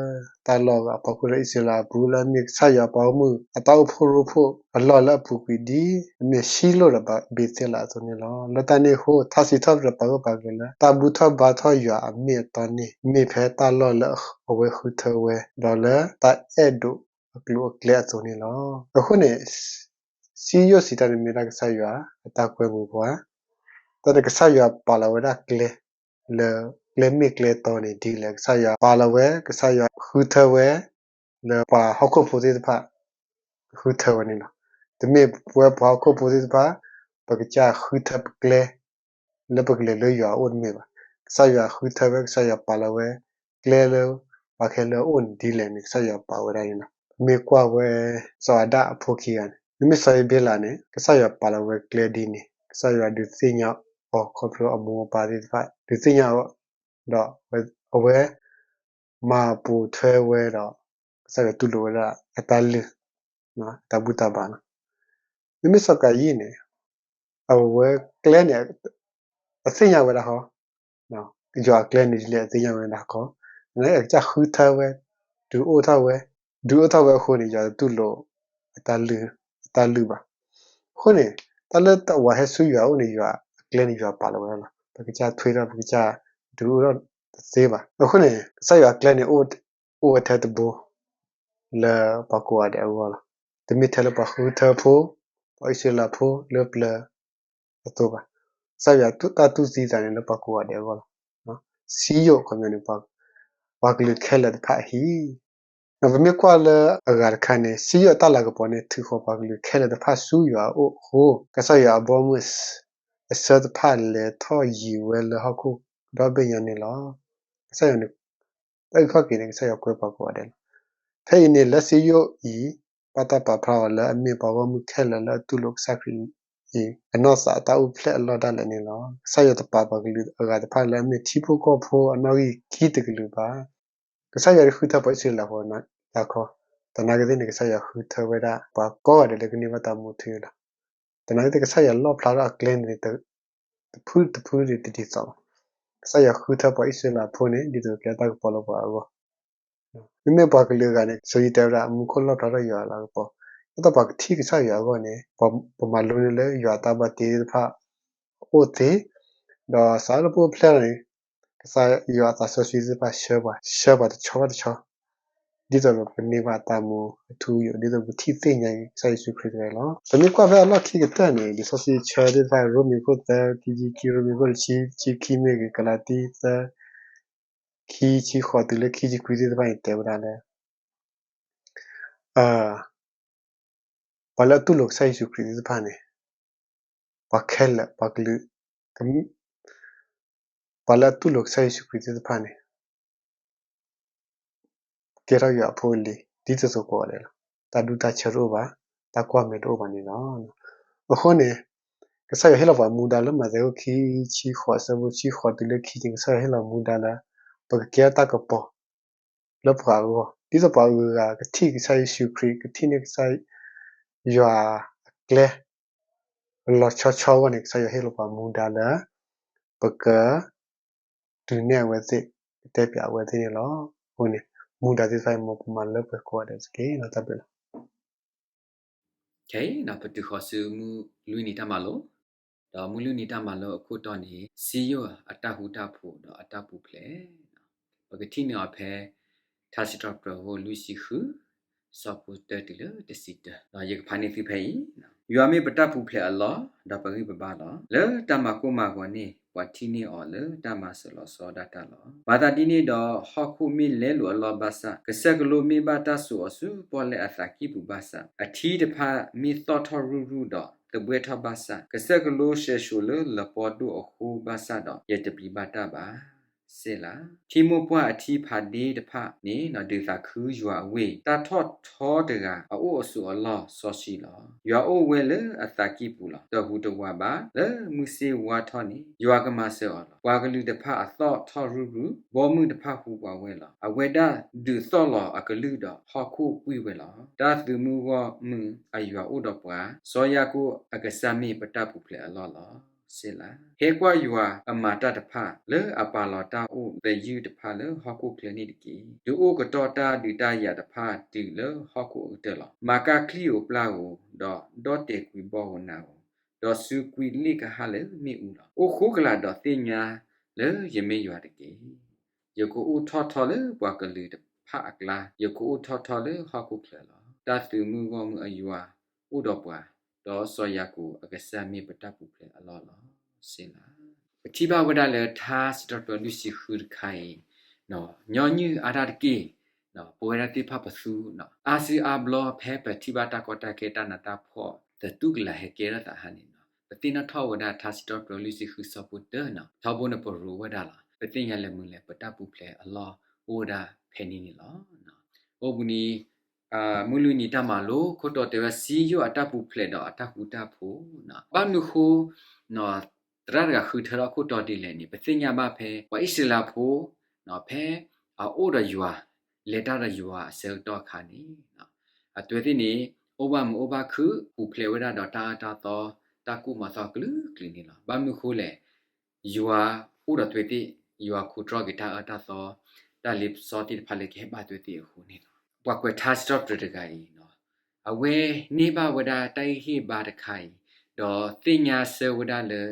တၢ်လီၢ်အဖီခိၣ်လၢအံၣ်စရ့လးအပူၤ လၢအမ့ၢ်ကစၢ်ယွၤအပှၤဂီၢ်မုၢ် အတၢ်အိၣ်ဖှိၣ်ရိဖှိၣ်အလီၢ်လၢအပူၤကွံာ်ဒ် အမ့ၢ်ၡံလိၣ်ဒီးဘ့ၤသ့လးအသိးန့ၣ်လီၤ. လၢတၢ်န့ၣ်အဃိ ထါစံးထီၣ်ပတြၢၤပာ်ဂၢၢ်ပာ်ကျၢၤလၢ တၢ်ဘူၣ်ထီၣ်ဘါထီၣ်ယွၤအမ့ၢ်အတီန့ၣ် မ့ၢ်ဖဲတၢ်လီၢ်လၢအဝဲဃုထၢဝဲ ဒီးလၢတၢ်အဲၣ်ဒိး အကျိၤအကျဲအသိးန့ၣ်လီၤ. အဃိန့ၣ် စံယိၣ်စံးတၢ်န့ၣ်မ့ၢ်ဒၣ်ကစၢ်ယွၤအတၢ်ကွဲမုာ်ပှၤ, တၢ်န့ၣ်ကစၢ်ယွၤပာ်လီၤဝဲဒၣ်ကျဲ လၢကျဲမ့ၢ်ကျဲတီန့ၣ်ဒ်လဲၣ်, ကစၢ်ယွၤပာ်လီၤဝဲ, ကစၢ်ယွၤဃုထၢဝဲ လၢပှၤဟီၣ်ခိၣ်ဖိသ့ၣ်တဖၣ် ဃုထၢဝဲန့ၣ်လီၤ. တမ့ၢ်ဝဲပှၤဟီၣ်ခိၣ်ဖိသ့ၣ်တဖၣ် ပကစၢ်ဃုထၢပကျဲ လၢပကလဲၤလၢယွၤအအိၣ်တမ့ၢ်ဘၣ်. ကစၢ်ယွၤဃုထၢဝဲ, ကစၢ်ယွၤပာ်လီၤဝဲ ကျဲလၢပှၤကလဲၤလၢအအိၣ်န့ၣ်ဒ်လဲၣ်န့ၣ် ကစၢ်ယွၤပာ်ဝဲဒၣ်န့ၣ်လီၤ. ပမ့ၢ်ကွၢ်ဝဲ စီၤအၤဒၣ်အဖိခံဂၤန့ၣ်, မ့မ့ၢ်စီၤအ့းဘ့လးန့ၣ် ကစၢ်ယွၤပာ်လီၤဝဲကျဲဒ်န့ၣ်, ကစၢ်ယွၤဒုးသ့ၣ်ညါအီၤခီဖျိအမိၢ်အပၢ်သ့ၣ်တဖၣ် ဒုးသ့ၣ်ညါအီၤ, ဒီးအဝဲ မၤပိာ်ထွဲဝဲဒီး ကစၢ်ယွၤတူၢ်လိာ်ဝဲဒၣ်အတၢ်လုၢ် အတၢ်ဘူၣ်တၢ်ဘါလီၤ. မ့မ့ၢ်စီၤကၤယံၣ်န့ၣ် အဝဲကျဲန့ၣ် အသ့ၣ်ညါဝဲဒၣ်ဃီ, ယွၤအကျဲန့ၣ်ဒ်လဲၣ် အသ့ၣ်ညါဝဲဒၣ်ဃီ, အကစၢ်ဃုထၢဝဲ, ဒုးအိၣ်ထီၣ်ဝဲ, ဒုးအိၣ်ထီၣ်ဝဲအဃိန့ၣ် ယွၤတတူၢ်လိာ်အတၢ်လုၢ်, အတၢ်လုၢ်ဘၣ်. အဃိန့ၣ် တၢ်လၢတၢ်ဝဲဟဲဆူယွၤအအိၣ်န့ၣ် ယွၤအကျဲန့ၣ်ယွၤပာ်လီၤဝဲဒၣ်လီၤ. ပကစၢ်ထွ့ထီၣ် ပကစၢ်ဒုးအိၣ်ထီၣ်တသ့ဘၣ်. အဃိန့ၣ် ကစၢ်ယွၤအကျဲန့ၣ် အိၣ်ဝဲထဲတဘိ လၢပှၤကိးဂၤဒဲးအဂီၢ်လီၤ. တမ့ၢ်ထဲလၢပှၤဃုထၢဖိ, ပှၤအံၣ်စရ့လးဖိလၢပျၢၤအသိးဘၣ်. ကစၢ်ယွၤတၢ်တူၢ်သံသးန့ၣ်လၢပှၤကိးဂၤဒဲးအဂီၢ်လီၤ. စံယိၣ်ခီပညီန့ၣ် ပှၤကလုာ်ခဲလၢာ်တဖၣ်အဟံၣ် ပမ့ၢ်ကွၢ်လၢအဂၤတခါန့ၣ် စံယိၣ်အတၢ်လၤကပီၤန့ၣ် ထုးဃီၤပှၤကလုာ်ခဲလၢာ်တဖၣ်ဆူယွၤအအိၣ်အဃိ ကစၢ်ယွၤအဘီအမုၢ်အဆၢတဖၣ်လဲၤထီၣ်ယံၤဝဲလၢဟီၣ်ခိၣ်ဒီဘ့ၣ်ညါန့ၣ်လီၤ. ကစၢ်ယွၤန့ၣ် တၢ်အုၣ်ခီၣ်က့ၤန့ၣ် ကစၢ်ယွၤကွဲပှၤကိးဂၤဒဲးလီၤ. ဖဲအံၤန့ၣ် လၢစံယိၣ်အံၤ ဘၣ်တၢ်ပာ်ဖျါအီၤလၢအမ့ၢ်ပှၤဂီၢ်မုၢ်ခဲလၢာ်လၢအတူၢ်လိာ်ကစၢ်ခရံာ်အံၤ အနီၢ်သးအတၢ်အိၣ်ဖျဲၣ်အလီၢ်ဒၣ်လဲာ်န့ၣ်လီၤ. ကစၢ်ယွၤတပာ်ပှၤကလုာ်အဂၤတဖၣ်လၢအမ့ၢ်ထံဖိကီၢ်ဖိအနီၢ်ဂံၢ်ခံတကလုာ်ဘၣ်. ကစၢ်ယွၤတဃုထၢပှၤအံၣ်စရ့လးဖိတခီ, သနာ်က့သ့ၣ်န့ၣ် ကစၢ်ယွၤဃုထၢဝဲဒၣ် ပှၤကိးဂၤဒဲးလၢကန့ၢ်ဘၣ်တၢ်မူထူလီၤ. သနာ်က့သ့ၣ် ကစၢ်ယွၤလီၣ်ဖျါထီၣ်အကျဲန့ၣ် တဖုတဖုတဒ်သိးဘၣ်. ကစၢ်ယွၤဃုထၢပှၤအံၣ်စရ့လးဖိန့ၣ် ဒ်သိးကဲတၢ်ကပီၤလၢပှၤအဂီၢ် မ့မ့ၢ်ပှၤကလုာ်အဂၤန့ၣ် စီၤယံးတဲဝဲဒၣ် မူခိၣ်လီၣ်ဖျါထီၣ်ယွၤအလၤကပီၤ, ဒ်သိးပှၤကထံၣ်ကစၢ်ယွၤအဂီၢ်န့ၣ် ပမၤလိန့ၢ်လၢယွၤအတၢ်ဘၣ်တ့သ့ၣ်တဖၣ် အအိၣ်သ့, ဒီးစးလၢပအိၣ်ဖျဲၣ်လီၤန့ၣ် ကစၢ်ယွၤအသးစီဆှံသ့ၣ်တဖၣ်ဆှၢပှၤ, ဆှၢပှၤတဆီဘၣ်တဆီ, ဒ်သိးဒီးပကန့ၢ်ဘၣ်တၢ်မူအထူအယိာ် ဒ်သိးပကထံၣ်သ့ၣ်ညါက့ၤကစၢ်ယ့ၣ်ၡူးခရံာ်တဂၤလီၤ. ပမ့ၢ်ကွၢ်ဖဲအလီၢ်ခံကတၢၢ်န့ၣ် လံာ်စီဆှံဆၢသ့ၣ်တဖၣ် ရိမ့ၤခိၣ်သၢ ခံဆံခံ, ရိမ့ၤခိၣ်တဆံ, ဆံခံမ့ၢ်ဂ့ၤ, ကလၤတံသၢ ခံဆံဃိးတုၤလၢခံဆံခွံသ့ၣ်တဖၣ်န့ၣ် တဲဝဲဒၣ်လၢ ပှၤလၢအတူၢ်လိာ်ကစၢ်ယ့ၣ်ၡူးခရံာ်သ့ၣ်တဖၣ်န့ၣ် ပှၤခဲလၢာ် ပှၤကလုာ်, ပှၤလၢအတူၢ်လိာ်ကစၢ်ယ့ၣ်ၡူးခရံာ်သ့ၣ်တဖၣ်န့ၣ် ကဲထီၣ်ယွၤအဖိအလံၤ ဒ်သိးသိးကိးဂၤဒဲးလီၤ. တၢ်ဒူတၢ်ဆၢတအိၣ်ဘၣ်, တၢ်ကွၢ်မဲာ်တအိၣ်ဘၣ်န့ၣ်လီၤ. အဃိန့ၣ် ကစၢ်ယွၤဟ့ၣ်လီၤပှၤမူဒါလၢ မးသဲခိၣ်ခံဆံဃိး အဆၢဖိဆံဃိးတုၤလၢခံဆံ, ကစၢ်ယွၤဟ့ၣ်လီၤမူဒါလၢ ပကကဲတၢ်ကပီၤ လၢပှၤအဂီၢ်, ဒ်သိးပှၤအဂုၤအဂၤကထံၣ်ကစၢ်ယ့ၣ်ၡူးခရံာ်, ကထံၣ်န့ၢ်ကစၢ်ယွၤအကျဲ လီၤဆီဆီအဂီၢ်န့ၣ် ကစၢ်ယွၤဟ့ၣ်လီၤပှၤမူဒါလၢ ပက ဒုးနဲၣ်အဝဲသ့ၣ်, ကတဲပၠးအဝဲသ့ၣ်န့ၣ်လီၤ. အဃိန့ၣ် မူဒါသ့ၣ်တဖၣ်အံၤ မ်ပမၤလၢပှဲၤကိးဂၤဒဲးတက့ၢ်. တၢ်ဘျုးလီၤ. ပတုၤဃီၤဆူမုၢ်လွံၢ်နံၤတၢ်မၤလိ, ဒီးမုၢ်လွံၢ်နံၤတၢ်မၤလိအခိၣ်တီန့ၣ် စံယိၣ်အတၢ်ဃူတၢ်ဖိးဒီးအတၢ်ပူၤဖျဲး, ပကထံၣ်န့ၢ်အီၤဖဲ ထါစံးထီၣ်ပတြၢၤအခိၣ်လွံၢ်ဆံဃု ဆၢဖိတၢတုၤလၢတဆံတၢ, ဒီးယကဖးန့ၢ်သုဖဲအံၤ, ယွၤမ့ၢ်ပတၢ်ပူၤဖျဲးအလီၢ်, ဒီးပဂံၢ်ပဘါလီၤ. လၢတၢ်မၤကိၢ်မၤဂီၤန့ၣ် ပှၤထံၣ်န့ၢ်အီၤလၢတၢ်မၤစၢၤလီၤဆီဒၣ်တၢ်လီၤ. မၤသးဒ်န့ၣ်ဒီး ဟီၣ်ခိၣ်မ့ၢ်လဲလိာ်အလီၢ်ဘၣ်ဆၣ်, ကစၢၢ်ကလိမ့ၢ်ဘၣ်တၢ်စိာ်အီၤဆူပီၣ်လဲၣ်အသးကံၢ်ပူၤဘၣ်ဆၣ်, အထံတဖၣ်မ့ၢ်သီၣ်ထီၣ်ရုၢ်ရုၢ်ဒီးသဘှဲထီၣ်ဘၣ်ဆၣ်, ကစၢၢ်ကလိဆှဲးဆှိးလၢလပီဒိၣ်အဃိဘၣ်ဆၣ်ဒီး ယတပျံၤဘၣ်တၢ်ဘၣ်. စဲးလၤ. ထံမိၢ်ပှၢ်အထံဖးဒ့တဖၣ်န့ၣ် ဒုးသးခုယွၤအဝ့ၢ်, တၢ်ထီၣ်ထီတဂၤအအိၣ်အစိၤအလီၢ်စီဆှံလီၤ. ယွၤအိၣ်ဝဲလၢအသးကံၢ်ပူၤလီၤ. တဟူးတဝးဘၣ်, လၢမုၢ်ဆ့ၣ်ဝါထီၣ်န့ၣ် ယွၤကမၤစၢၤအီၤလီၤ. ပှၤကလုာ်တဖၣ်အသီၣ်ထီၣ်ရုၢ်ရုၢ်, ဘီမုၢ်တဖၣ်ဟူးပှၤဝဲလီၤ. အဝဲဒၣ်ဒုးသီၣ်လီၤအကလုၢ်ဒီး ဟီၣ်ခိၣ်ကွံာ်ဝဲလီၤ. တၢ်သုးမုၢ်ဂီၢ်မုၢ်အယွၤအိၣ်ဒီးပှၤ, စီၤယၤကိာ်အကစၢ်မ့ၢ်ပတၢ်ပူၤဖျဲးအလီၢ်လီၤ. စဲးလၤ. ဟဲကွၢ်ယွၤအမၤတၢ်တဖၣ် လၢအပာ်လီၤတၢ်အိၣ်သယုၢ်တဖၣ်လၢဟီၣ်ခိၣ်ချၢန့ၣ်တက့ၢ်. ဒုးအိၣ်ကတီၢ်တၢ်ဒုးတၢ်ယၤတဖၣ်တုၤလၢဟီၣ်ခိၣ်အကတၢၢ်လီၤ. မၤကၢ်ချံၣ်ဧိၤပျၢ်ဧိၤ, ဒီးဒီၣ်တဲာ်ကွံာ်ဘီဧိၤနးဧိၤ, ဒီးစုကွံာ်လ့ၣ်ကဟၣ်လၢမ့ၣ်အူလီၤ. အိၣ်ဃိကလာ်ဒီးသ့ၣ်ညါလၢယမ့ၢ်ယွၤတက့ၢ်. ယကအိၣ်ထီၣ်ထီလၢပှၤကလုာ်တဖၣ်အကျါ, ယကအိၣ်ထီၣ်ထီလၢဟီၣ်ခိၣ်ချၢလီၤ. တၢ်သုးမုၢ်ဂီၢ်မုၢ်အယွၤအိၣ်ဒီးပှၤ, ဒီးစီၤယၤကိာ်အကစၢ်မ့ၢ်ပတၢ်ပူၤဖျဲးအလီၢ်လီၤ. စ့လး. ပထံၣ်ဘၣ်ဝဲဒၣ်လၢထါစံးထီၣ်ပတြၢၤလွံၢ်ဆံဃုတခါအံၤ, ညီနုၢ်အါတၢ်တက့ၢ်, ပဝဲဒၣ်သ့ၣ်တဖၣ်ပသူ, အါစုအါဘျီဖဲပထံၣ်ဘၣ်တၢ်ကီတၢ်ခဲတၢ်နးတၢ်ဖှီၣ် သတူၢ်ကလာ်ဟဲကဲထီၣ်သးဟါန့ၣ်, ပသ့ၣ်နီၣ်ထီၣ်ဝဲဒၣ်ထါစံးထီၣ်ပတြၢၤလွံၢ်ဆံဃုဆၢဖိတၢန့ၣ်, ထီဘိန့ၣ်ပရိးဝဲဒၣ်လီၤ. ပသ့ၣ်ညါလၢမနုၤလဲၣ်, ပတၢ်ပူၤဖျဲးအလီၢ်အိၣ်ဝဲဒၣ်ဖဲန့ၣ်န့ၣ်လီၤ. အိၣ်ဘှံးနံၤ မုၢ်လွံၢ်နံၤတၢ်မၤလိ ခိၣ်တီတဲဝဲစံယိၣ်အတၢ်ပူၤဖျဲးဒီးအတၢ်ဃူတၢ်ဖိး, ဘၣ်မနုၤဃိ သရၣ်တဂၤဃုထၢထီၣ်ခိၣ်တီဒ်လဲၣ်န့ၣ်, ပသ့ၣ်ညါဘၣ်ဖဲ ပှၤအံၣ်စရ့လးဖိ ဖဲအအိၣ်ဒီးယွၤ, လဲၤတၢ်ဒီးယွၤအဆၢကတီၢ်အခါန့ၣ်, အသွဲသ့ၣ်န့ၣ် အိၣ်ဘၣ်မုာ်အိၣ်ဘၣ်ခုၣ် ပူၤဖျဲးဝဲဒၣ်ဒီးတၢ်အၢတၢ်သီ တၢ်ကိၢ်မၤသီကလုာ်ကလုာ်န့ၣ်လီၤ. ဘၣ်မနုၤဃိလဲၣ်, ယွၤအိၣ်ဒီးသွဲသ့ၣ်, ယွၤခူးတြီက့ၤတၢ်အၢတၢ်သီ, တၢ်လ့ပစီသ့ၣ်တဖၣ်လၢကဟဲဘၣ်သွဲသ့ၣ်အဃိန့ၣ်လီၤ. ပှၤကွဲးထါစံးထီၣ်ပတြၢၤတဂၤအံၤ, အဝဲန့ၢ်ဘၣ်ဝဲဒၣ်တၢ်ဟ့ၣ်ဂံၢ်ဟ့ၣ်ဘါတခါအံၤ, ဒီးသ့ၣ်ညါဆၢဝဲဒၣ်လၢ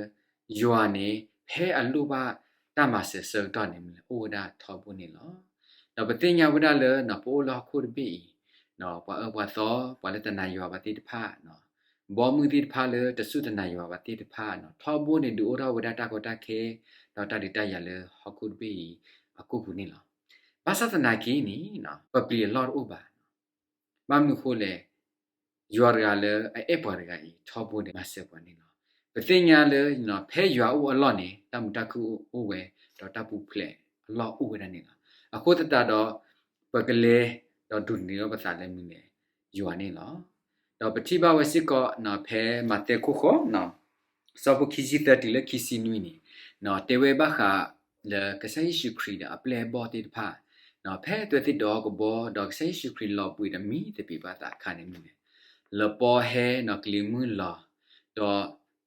ယွၤန့ၣ် ဖဲအလိၣ်ဘၣ်တၢ်မၤစၢၤဆၢကတီၢ်န့ၣ် မ့ၢ်လဲၣ်အိၣ်ဝဲဒၣ်ထီဘိန့ၣ်လီၤ. ဒီးပသ့ၣ်ညါဝဲဒၣ်လၢ ပအိၣ်လၢဟီၣ်ခိၣ်တဘ့ၣ်အံၤ, ပှၤအၢပှၤသီ ပှၤလၢတနာ်ယွၤဘၣ်သ့ၣ်တဖၣ်, ဘီမုၢ်သ့ၣ်တဖၣ်လၢတစူၢ်တနာ်ယွၤဘၣ်သ့ၣ်တဖၣ်, ထီဘိန့ၣ်ဒုးအိၣ်ထီၣ်ဝဲဒၣ်တၢ်ကီတၢ်ခဲ ဒီးတၢ်ဒုးတၢ်ယၤလၢဟီၣ်ခိၣ်တဘ့ၣ်အံၤအကိၣ်ပူၤန့ၣ်လီၤ. ဘၣ်ဆၣ်သနာ်က့န့ၣ် ပပျံၤအလီၢ်တအိၣ်ဘၣ်. ဘၣ်မနုၤဃိလဲၣ်, ယွၤတဂၤလၢအအဲၣ်ပှၤတဂၤအံၤ ထီဘိန့ၣ်မၤစၢၤပှၤန့ၣ်လီၤ. ပသ့ၣ်ညါလၢ ဖဲယွၤအိၣ်အလီၢ်န့ၣ် တၢ်မုာ်တၢ်ခုၣ်အိၣ်ဝဲ, ဒီးတၢ်ပူၤဖျဲးအလီၢ်အိၣ်ဝဲဒၣ်န့ၣ်လီၤ. အဃိသတးဒီး ပကလဲၤဒီးဒိးန့ၢ်ဘၣ်ပသးလၢမနုၤလဲၣ်, ယွၤန့ၣ်လီၤ. ဒီးပထံၣ်ဘၣ်ဝဲစ့ၢ်ကီး ဖဲမးသဲခိၣ်ဃိး ဆၢဖိခံဆံသၢတုၤလၢခံဆံနွံန့ၣ်, တဲဝဲဘၣ်ဃးလၢကစၢ်ယ့ၣ်ၡူးခရံာ်ဒီးအပျဲၢ်အဘီၣ်သ့ၣ်တဖၣ်, ဖဲအသွဲသ့ၣ်ဒီးကဘီ ဒီးကစၢ်ယ့ၣ်ၡူးခရံာ်လီၤဘှံးဒီးမံသပ့ၤဘၣ်သးအခါန့ၣ်မနုၤလဲၣ်, လပီဟဲနီၣ်ကလံၤမုၢ်လီၤ, ဒီ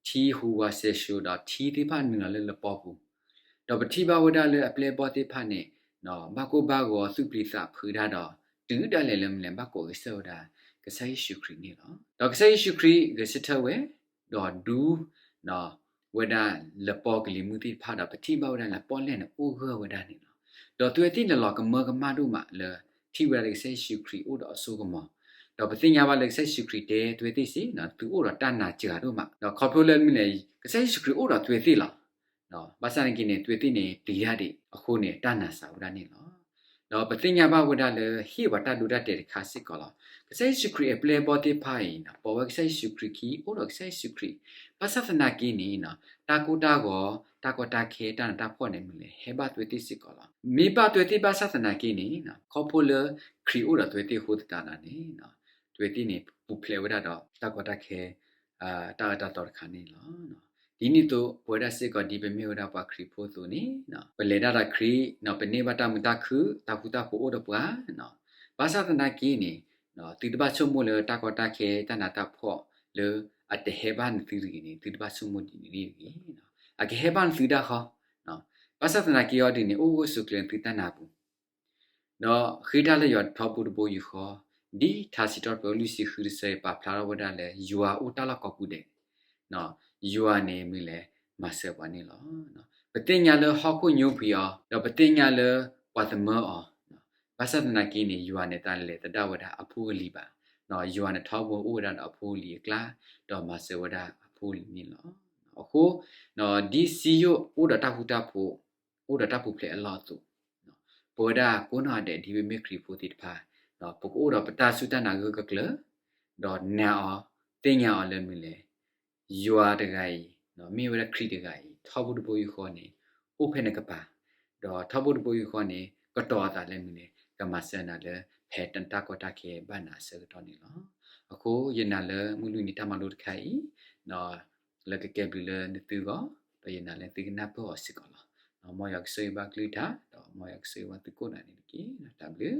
းထံဟူးဝးစဲၤၡိး ဒီးထံသ့ၣ်တဖၣ်နုာ်လီၤလၢလပီပူၤ, ဒီးပထံၣ်ဘၣ်ဝဲဒၣ်လၢအပျဲၢ်အဘီၣ်သ့ၣ်တဖၣ်န့ၣ် ဘၣ်ကိၢ်ဘၣ်ဂီၤသူၣ်ပျံၤသးဖုးတၢ်ဒီး တုၤဒၣ်လဲာ်လၢမနုၤလဲၣ် ဘၣ်ကိးဂဲၤဆၢထၢၣ်ဝဲဒၣ် ကစၢ်ယ့ၣ်ၡူးခရံာ်န့ၣ်လီၤ. ဒီးကစၢ်ယ့ၣ်ၡူးခရံာ်ဂဲၤဆၢထၢၣ်ဝဲ, ဒီးဒူ ဝဲဒၣ်လပီကလံၤမုၢ်သ့ၣ်တဖၣ်ဒီး ပထံၣ်ဘၣ်ဝဲဒၣ်လပီလဲၣ်န့ၣ် အိၣ်ဂၢၢ်ဝဲဒၣ်န့ၣ်လီၤ. ဒီးသွဲသ့ၣ်န့ၣ်လီၤကမၢကမၣ်ဒိၣ်မးလၢ ထံၣ်ဝဲဒၣ်လၢကစၢ်ယ့ၣ်ၡူးခရံာ်အိၣ်ဒီးအစိကမီၤ, ဒီးပသ့ၣ်ညါဘၣ်လၢကစၢ်ယ့ၣ်ၡူးခရံာ်တဲသွဲသ့ၣ်စ့ၢ် သုအိၣ်ဒီးတၢ်နာ်စှၤဒိၣ်မး, ဒီးခီဖျိလၢမနုၤလဲၣ် ကစၢ်ယ့ၣ်ၡူးခရံာ်အိၣ်ဒီးသွဲသ့ၣ်လီၤ. ဘၣ်ဆၣ်သနာ်က့န့ၣ် သွဲသ့ၣ်န့ၣ်ပျံၤတၢ်ဒံးအဃိန့ၣ် တၢ်နာ်စှၤဝဲဒၣ်န့ၣ်လီၤ. ဒီးပသ့ၣ်ညါဘၣ်ဝဲဒၣ်လၢဟ့ၣ်ပှၤတၢ်ဒိတၢ်တဲာ်တခါစ့ၢ်ကီးလီၤ. ကစၢ်ယ့ၣ်ၡူးခရံာ်အပျဲၢ်အဘီၣ်သ့ၣ်တဖၣ်အံၤ ပိာ်ဝဲကစၢ်ယ့ၣ်ၡူးခရံာ်ခံ အိၣ်ဒီးကစၢ်ယ့ၣ်ၡူးခရံာ်, ဘၣ်ဆၣ်သနာ်က့န့ၣ် တၢ်ကိၢ်တၢ်ဂီၤ တၢ်ကီတၢ်ခဲ တၢ်နးတၢ်ဖှီၣ်န့ၣ်မနုၤလဲၣ် ဟဲဘၣ်သွဲသ့ၣ်စ့ၢ်ကီးလီၤ. မ့ၢ်ဘၣ်သွဲသ့ၣ်ဘၣ်ဆၣ်သနာ်က့န့ၣ် ခီဖျိလၢခရံာ်အိၣ်ဒီးသွဲသ့ၣ်အဃိသတးဒီးန့ၣ် သွဲသ့ၣ်န့ၣ် ပူၤဖျဲးဝဲဒၣ်ဒီးတၢ်ကီတၢ်ခဲ တၢ်အၢတၢ်သီတခါန့ၣ်လီၤ. ဒ်န့ၣ်အသိး ပဝဲဒၣ်စ့ၢ်ကီးဒ်ပမ့ၢ်ဝဲဒၣ်ပှၤခရံာ်ဖိအသိးန့ၣ် ပလဲၤတၢ်ဒီးခရံာ် ပန့ၢ်ဘၣ်တၢ်မုာ်တၢ်ခုၣ် တၢ်ဃူတၢ်ဖိးအိၣ်ဒီးပှၤ, ဘၣ်ဆၣ်သနာ်က့န့ၣ် သုတဘၣ်ဆိကမိၣ်လၢတၢ်ကီတၢ်ခဲ တၢ်နးတၢ်ဖှီၣ်လၢအတဟဲဘၣ်နသုတဂ့ၤန့ၣ် သုတဘၣ်ဆိကမိၣ်ဒ်န့ၣ်တဂ့ၤ. အကဟဲဘၣ်နသုဒၣ်ဃီ, ဘၣ်ဆၣ်သနာ်က့အီၤဒ်န့ၣ် အိၣ်ဂၢၢ်ဆိးကျၢၤနသုတၢ်နၢ်ပူၤ ဒီးဃ့တၢ်လၢယွၤထီဘိတဘိယူၢ်ဃီ, ဒ်ထါစံးထီၣ်ပတြၢၤလွံၢ်ဆံဃုတဆၢအံၤ ပာ်ဖျါထီၣ်ဝဲဒၣ်လၢ ယွၤအိၣ်တၢ်လီၢ်ကိးပူၤဒဲး, ယွၤန့ၣ်မနုၤလဲၣ် မၤစၢၤပှၤန့ၣ်လီၤ. ပသ့ၣ်ညါလၢဟီၣ်ခိၣ်ညိကွံာ်အီၤ ဒီးပသ့ၣ်ညါလၢပှၤသမၢအီၤ, ဘၣ်ဆၣ်သနာ်က့န့ၣ် ယွၤန့ၣ်တလဲၤသဒၣ်ဝဲဒၣ်အဖိအလံၤဘၣ်, ယွၤန့ၣ်ထီဘိအိၣ်ဝဲဒၣ်ဒီးအဖိအလံၤအကျါ, ဒီးမၤစၢၤဝဲဒၣ်အဖိအလံၤန့ၣ်လီၤ. အဃိ ဒ်စံယိၣ်အိၣ်ဒီးတၢ်ဃူတၢ်ဖိး အိၣ်ဒီးတၢ်ပူၤဖျဲးအလီၢ်အသိး, ပဝဲဒၣ်ကိးနီၢ်ဂၤဒဲးဒ်ပမ့ၢ်ခရံာ်ဖိသ့ၣ်တဖၣ်, ပကအိၣ်ဒီးပတၢ်စူၢ်တၢ်နာ်ဂၢၢ်ဂၢၢ်ကျၢၤကျၢၤ, ဒီးနာ်အီၤ သ့ၣ်ညါအီၤလၢမနုၤလဲၣ်, ယွၤတဂၤအံၤ မ့ၢ်ဝဲဒၣ်ခရံာ်တဂၤအံၤ ထီဘိတဘိယူၢ်ဃီန့ၣ် အိၣ်ဖဲနကပၤ, ဒီးထီဘိတဘိယူၢ်ဃီန့ၣ် ကတီၤအသးလၢမနုၤလဲၣ် ကမၤစၢၤနၤလၢ ဖဲတၢ်ကီတၢ်ခဲဘၣ်နၤအဆၢကတီၢ်န့ၣ်လီၤ. အဃိယနာ်လၢမုၢ်လွံၢ်နံၤတၢ်မၤလိတခါအံၤ လၢကကဲဘျုးလၢနသုဂီၢ်, ဒီးယနာ်လၢသုကနၢ်ပၢၢ်အီၤစ့ၢ်ကီးလီၤ. မ်ယွၤကဆိၣ်ဂ့ၤဘၣ်အကလုၢ်ကထါ, ဒီးမ်ယွၤကဆိၣ်ဂ့ၤဘၣ်သုကိးဂၤဒဲးန့ၣ်တက့ၢ်. တၢ်ဘျုး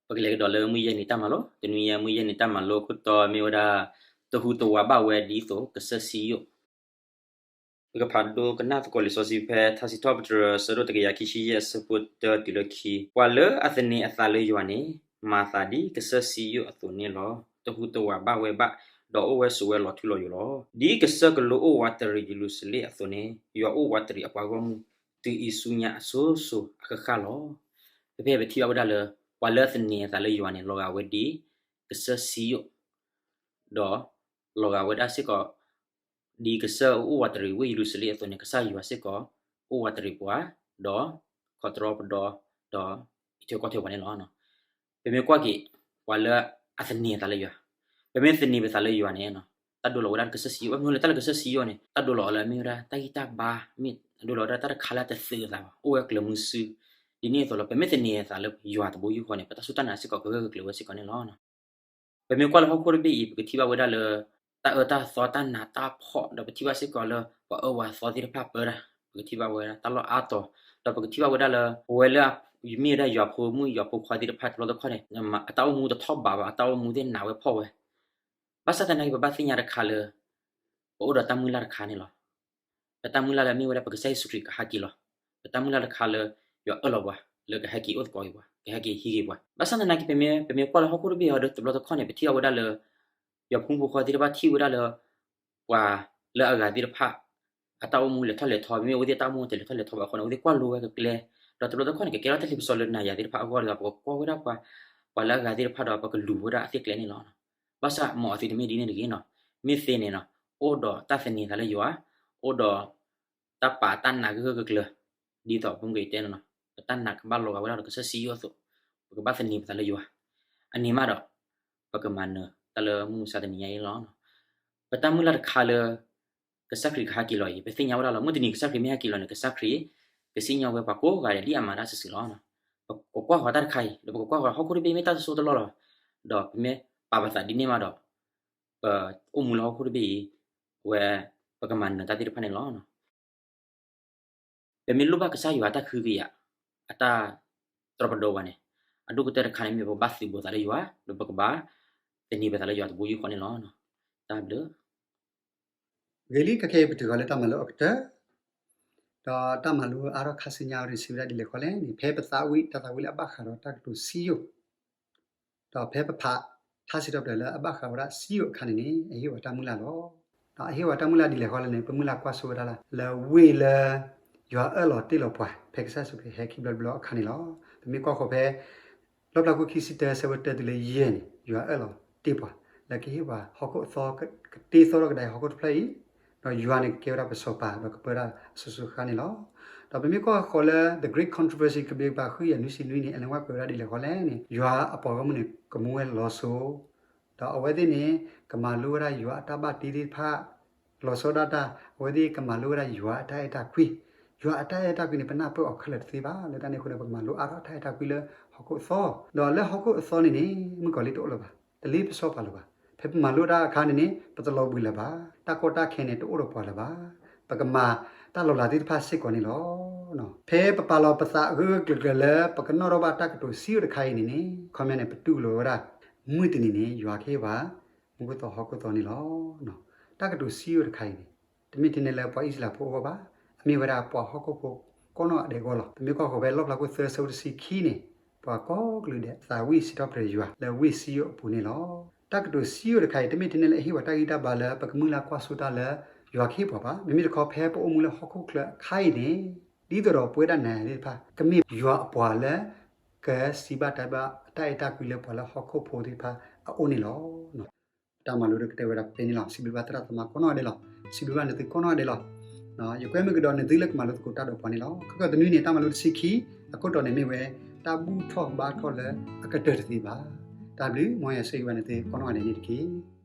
ပကလဲၤကဒီးလၢမုၢ်ယဲၢ်နံၤတၢ်မၤလိ, တနွံယဲၢ်မုၢ်ယဲၢ်နံၤတၢ်မၤလိခိၣ်တီမ့ၢ်ဝဲဒၣ် တဟူးတဝးဘၣ်ဝဲဒ်သိးကစၢၢ်စံယိၣ်. ပကဖးဒိကနၣ်သကိးလံာ်စီဆှံဖဲ ထါစံးထီၣ်ပတြၢၤ ဆၢဒိၣ်တကယၤခံဆံယဲၢ် အဆၢဖိတၢတုၤလၢခံ, ပှၤလၢအသန့ၤအသးလၢယွၤန့ၣ် မၤသးဒ်ကစၢၢ်စံယိၣ်အသိးန့ၣ်လီၤ. တဟူးတဝးဘၣ်ဝဲဘၣ်, ဒီးအိၣ်ဝဲဆိးဝဲလီၤထူလီၤယိာ်လီၤ. ဒ်ကစၢၢ်ကလိအိၣ်ဝးတရံးယရူၤၡလ့ၣ်အသိးန့ၣ် ယွၤအိၣ်ဝးတရံးအပှၤဂီၢ်မုၢ် တုၤအံၤဆူညါအစိၤစိၤအဃၣ်ဃၣ်လီၤ. ဖဲဖဲပထံၣ်ဘၣ်ဝဲဒၣ်လၢ ပှၤလၢအသန့ၤအသးလၢယွၤန့ၣ် လီၤဂာ်ဝဲဒ်ကစၢၢ်စံယိၣ်, ဒီးလီၤဂာ်ဝဲဒၣ်စ့ၢ်ကီး ဒ်ကစၢၢ်အိၣ်ဝးတရံးဝ့ၢ်ယရူၤၡလ့ၣ်အသိးန့ၣ် ကစၢ်ယွၤစ့ၢ်ကီး အိၣ်ဝးတရံးပှၤ, ဒီးခီၣ်တြီပဒီ, ဒီးအံးထွဲကွၢ်ထွဲပှၤန့ၣ်လီၤ. ပမ့ၢ်ကွၢ်က့ၤ ပှၤလၢအသန့ၤအသးလၢယွၤ, ပမ့ၢ်သန့ၤပသးလၢယွၤန့ၣ် တၢ်ဒိလီၤဝဲဒၣ်ကစၢၢ်စံယိၣ်, ဘၣ်မနုၤလၢတၢ်လၢကစၢၢ်စံယိၣ်န့ၣ် တၢ်ဒိလီၤအီၤလၢအမ့ၢ်ဝဲဒၣ်တၢ်ဂံၢ်တၢ်ဘါ, မ့ၢ်အဒိလီၤဝဲဒၣ်တၢ်တခါလၢအတသုးအသးဘၣ်, အိၣ်ဝဲကျၢၤမုဆူ, ဒ်န့ၣ်အသိးလီၤ. ပမ့ၢ်သန့ၤအသးလၢယွၤတဘိယူၢ်ဃီန့ၣ် ပတၢ်စူၢ်တၢ်နာ်စ့ၢ်ကီးကဂၢၢ်ကကျၢၤဝဲစ့ၢ်ကီးန့ၣ်လီၤ. ပမ့ၢ်ကွၢ်လၢဟီၣ်ခိၣ်တဘ့ၣ်အံၤ ပကထံၣ်ဘၣ်ဝဲဒၣ်လၢ တၢ်အၢတၢ်သီတၢ်နးတၢ်ဖှီၣ် ဒီးပထံၣ်ဘၣ်စ့ၢ်ကီးလၢ ပှၤအၢပှၤသီသ့ၣ်တဖၣ်ပၢတၢ်, ပကထံၣ်ဘၣ်ဝဲဒၣ်တၢ်လီၢ်အါတီၤ, ဒီးပကထံၣ်ဘၣ်ဝဲဒၣ်လၢ ပဝဲလၢ မ့ၢ်ဝဲဒၣ်ယွၤဖိမုၣ်ယွၤဖိခွါသ့ၣ်တဖၣ်တဘျီတခီၣ်န့ၣ် အတၢ်အိၣ်မူတထီၣ်ဘးဘၣ်, အတၢ်အိၣ်မူသ့ၣ်နးဝဲဖှီၣ်ဝဲ ဘၣ်ဆၣ်သနာ်က့ ပဘၣ်သ့ၣ်ညါတခါလၢ ပအိၣ်ဒီးတၢ်မုၢ်လၢ်တခါန့ၣ်လီၤ. ပတၢ်မုၢ်လၢ်လၢအမ့ၢ်ဝဲဒၣ်ပကစၢ်ယ့ၣ်ၡူးခရံာ်ကဟဲက့ၤလီၤ. ပတၢ်မုၢ်လၢ်တခါလၢ ယွၤအၢၣ်လီၤပှၤ လၢကဟဲက့ၤအိၣ်သကိးက့ၤပှၤ, ကဟဲက့ၤဟံးက့ၤပှၤ. ဘၣ်ဆၣ်သနာ်က့ ပမ့ၢ် ပမ့ၢ်ကွၢ်လၢဟီၣ်ခိၣ်တဘ့ၣ်အံၤဒီး တဘျီတခီၣ်န့ၣ် ပထံၣ်ဘၣ်ဝဲဒၣ်လၢ ယွၤဖိမုၣ်ဖိခွါသ့ၣ်တဖၣ်ထံၣ်ဝဲဒၣ်လၢ ပှၤလၢအဂၤသ့ၣ်တဖၣ် အတၢ်အိၣ်မူလဲၤထီၣ်လဲၤထီ, မ့မ့ၢ်အဝဲသ့ၣ်တၢ်အိၣ်မူတလဲၤထီၣ်လဲၤထီဘၣ်အဃိန့ၣ် အဝဲသ့ၣ်ကွၢ်လိဝဲကကျဲ, ဒီးတဘျီတခီၣ်န့ၣ် ကကဲထီၣ်တၢ်လ့ပစီလၢနၤယၤသ့ၣ်တဖၣ်အဂီၢ်ဒီး ပကကွၢ်ဝဲဒၣ်ပှၤ ပှၤလၢအဂၤသ့ၣ်တဖၣ်ဒီး ပကလူၤဝဲဒၣ်အသ့ၣ်ကျဲန့ၣ်လီၤ. ဘၣ်ဆၣ်မ်အဝဲသ့ၣ်တမ့ၢ်ဒ်န့ၣ်တဂ့ၤနီၤ. မ့ၢ်သ့န့ၣ်နီၤ, အိၣ်ဒီးတၢ်သန့ၤသးလၢယွၤ, အိၣ်ဒီး တၢ်ပာ်တၢ်နာ်ဂၢၢ်ဂၢၢ်ကျၢၤကျၢၤ, ဒ်သိးပမ့ၢ်ကတဲနီၤ, ပတၢ်နာ်ကဘၣ်လီၤဂာ်ဝဲဒၣ်ဒီးကစၢ်စံယိၣ်အသိး, ပကဘၣ်သန့ၤပသးလၢယွၤ, အန့ၣ်မးဒီး ပကမၤနၢၤတၢ်လၢမုၢ်မဆါတနံၤညါအံၤလီၤ. ပတၢ်မုၢ်လၢ်တခါလၢ ကစၢ်ခရံာ်ကဟဲက့ၤလီၤအံၤ ပသ့ၣ်ညါဝဲဒၣ်လီၤ. မုၢ်တနံၤကစၢ်ခရံာ်မ့ၢ်ဟဲက့ၤလီၤန့ၣ် ကစၢ်ခရံာ် ကစံၣ်ညီၣ်ဝဲပှၤကိးဂၤဒဲး ဒ်အမၤတၢ်စုာ်စုာ်လီၤ. ပကကွၢ်ဃီၤတၢ်တခါအံၤ ဒီးပကကွၢ်ဃီၤဟီၣ်ခိၣ်တဘ့ၣ် မ့ၢ်တၢ်တစိၢ်တလီၢ်လီၤ. ဒီးပမ့ၢ်ပာ်ပသးဒ်န့ၣ်မးဒီး ပအိၣ်မူလၢဟီၣ်ခိၣ်တဘ့ၣ်အံၤ ဝဲ ပကမၤနၢၤတၢ်သ့ၣ်တဖၣ်န့ၣ်လီၤ. ပမ့ၢ်လိၣ်ဘၣ်ကစၢ်ယွၤအတၢ်ကဟုကယာ် အတၢ်တြီပဒီဝဲန့ၣ် အဒိၣ်ကတၢၢ်တခါန့ၣ်မ့ၢ် ပကဘၣ်သုးဘူးသးလၢယွၤ ဒီးပကဘၣ်သန့ၤပသးလၢယွၤတဘိယူၢ်ဃီန့ၣ်လီၤ. တၢ်ဘျုး ဂ့ၤလံ ခဲခဲအံၤပတုၤဃီၤလၢတၢ်မၤလိအကတၢၢ်, ဒီးတၢ်မၤလိအါထီၣ်ခါဆူညါအံၤ စံးဝဲဒၣ်ဒ်လဲၣ်ဃီလဲၣ်န့ၣ် ဖဲပသးဝံၣ် တၢ်သးဝံၣ်လၢအဘၣ်ဃးဒီးတၢ်ကတိၤစံယိၣ် ဒီးဖဲပဖးထါစံးထီၣ်ပတြၢၤလၢအဘၣ်ဃးဝဲဒၣ်စံယိၣ်အခါန့ၣ်န့ၣ် အဟ့ၣ်ဝဲတၢ်မုၢ်လၢ်ဒ်လဲၣ်ဃီလဲၣ်န့ၣ် ပမုၢ်လၢ်ကွၢ်စိဝဲဒၣ်လၢ လၢဝ့ၢ်လၢ ယွၤအၢၣ်လီၤတ့ၢ်လီၤပှၤ ဖဲကစၢ်ယ့ၣ်ၡူးခရံာ်ဟဲခံဘျီတဘျီအခါန့ၣ်လီၤ. ပမ့ၢ်ကွၢ်ဃီၤဖဲ လီၣ်ဖျါခိၣ်ခံဆံတၢ ဆၢဖိတၢတုၤလၢယဲၢ်န့ၣ် ယွၤအၢၣ်လီၤတ့ၢ်ပှၤ လၢကဟ့ၣ်ပှၤဟီၣ်ခိၣ်အသီ ကတ့သီထီၣ်ကဒါအံၤဟီၣ်ခိၣ်တဖျၢၣ်အံၤ, ဒီးယွၤန့ၣ်ကကဲဝဲဒၣ်ပစီၤပၤ ဒီးကပၢတၢ်အစိၤစိၤအဃၣ်ဃၣ်န့ၣ်လီၤ. ဒီးပမ့ၢ်ကွၢ်ဃီၤလၢ The Great Controversy ကဘျံးကဘျၣ်ဃုကယၤနွံဆံနွံန့ၣ် Ellen White ကွဲးဝဲဒၣ်ဒ်လဲၣ်ဃီလဲၣ်န့ၣ် ယွၤအပှၤဂီၢ်မုၢ်န့ၣ် ကမူဝဲလီၤစိၤ ဒီးအဝဲသ့ၣ်န့ၣ် ကမၤလိဝဲဒၣ်ယွၤအတၢ်ဘၣ်တ့သ့ၣ်တဖၣ် လီၤဆီဒၣ်တၢ်, အဝဲသ့ၣ်ကမၤလိဝဲဒၣ်ယွၤအတၢ်အဲၣ်တၢ်ကွံ. ယွၤအတၢ်အဲၣ်တၢ်ကွံန့ၣ် ပနၢ်ပၢၢ်အီၤခဲလၢာ်တသ့ဘၣ်. လၢတၢ်န့ၣ်အဃိဒီး ပကမၤလိအါထီၣ်တၢ်အဲၣ်တၢ်ကွံလၢဟီၣ်ခိၣ်အသီ, ဒီးလၢဟီၣ်ခိၣ်အသီန့ၣ်န့ၣ် မုၣ်ကီၤလံၢ်တအိၣ်လၢၤဘၣ်, တလ့ပစီပှၤလၢၤဘၣ်. ဖဲပမၤလိတၢ်အခါန့ၣ်န့ၣ် ပတလီၤဘှံးလၢၤဘၣ်. တၢ်ကီတၢ်ခဲန့ၣ် တအိၣ်ဒီးပှၤလၢၤဘၣ်. ပကမၤတၢ်လီၤလးသ့ၣ်တဖၣ်စ့ၢ်ကီးန့ၣ်လီၤ. ဖဲပပာ်လီၤပသးဂၢၢ်ဂၢၢ်ကျၢၤကျၢၤလၢ ပကနီၣ်ထီၣ်ဘၣ်တၢ်ကတိၤစံယိၣ်တခါအံၤန့ၣ်န့ၣ် ခီပညီန့ၣ် ပတူၢ်လိာ်ဝဲဒၣ် မုၢ်တနံၤန့ၣ် ယွၤကဟ့ၣ်ပှၤ မူခိၣ်သီဟီၣ်ခိၣ်သီန့ၣ်လီၤ. တၢ်ကတိၤစံယိၣ်တခါအံၤန့ၣ် တမ့ၢ်ထဲန့ၣ်လၢပှၤအံၣ်စရ့လးဖိအဂီၢ်ဘၣ်, အမ့ၢ်ဝဲဒၣ်ပှၤဟီၣ်ခိၣ်ဖိကိးနီၢ်ဂၤဒဲးအဂီၢ်လီၤ. ပမ့ၢ်ကွၢ်ဃီၤဖဲလီၣ်ဖျါခိၣ်သၢဆၢဖိတဆံခံန့ၣ် ပှၤကိးကလုာ်ဒဲးသးဝံၣ်စံးထီၣ်ပတြၢၤယွၤလၢဝ့ၢ်စံယိၣ်အပူၤန့ၣ်လီၤ. တၢ်ကတိၤစံယိၣ်တခါအံၤ တမ့ၢ်ထဲန့ၣ်လၢအဟ့ၣ်ပှၤတၢ်ဂံၢ်တၢ်ဘါလၢပကမုၢ်လၢ်ကွၢ်စိတၢ်လၢယွၤကဟ့ၣ်ပှၤဘၣ်. မ့မ့ၢ်တခီဖဲပအိၣ်မူလၢဟီၣ်ခိၣ်ချၢအခါအံၤန့ၣ် ဒ်သိးဒီးပဝဲဒၣ်နၤသ့ၣ်တဖၣ် ကမ့ၢ်ယွၤအပှၤလၢ ကစံးဘၣ်တဲဘၣ်တၢ်အဲၣ်တၢ်ကွံလၢပှၤလၢဟီၣ်ခိၣ်ဖိသ့ၣ်တဖၣ်အအိၣ်န့ၣ်လီၤ. တၢ်မၤလိတကတၢၢ်ဝဲဒၣ်ဖဲန့ၣ်လီၤ. စံးဘျုးဘၣ်သရၣ်သမါကိးနီၢ်ဂၤဒဲးလီၤ. စံးဘျုးဘၣ်နသုကိးနီၢ်ဂၤဒဲးလီၤ. ယကွဲမုာ်ကဒီးနသုလၢကမၤလိသကိးတၢ်ဒီးပှၤန့ၣ်လီၤ. ခဲကီၢ်တနွံန့ၣ် တၢ်မၤလိတဆံခံ အခိၣ်တီန့ၣ်မ့ၢ်ဝဲ တၢ်ဘူၣ်ထီၣ်ဘါထီၣ်လၢအကတၢၢ်တသ့ဘၣ်. တၢ်ဘျုး မ်ယွၤဆိၣ်ဂ့ၤဘၣ်နသုကိးနီၢ်ဂၤဒဲးန့ၣ်တက့ၢ်.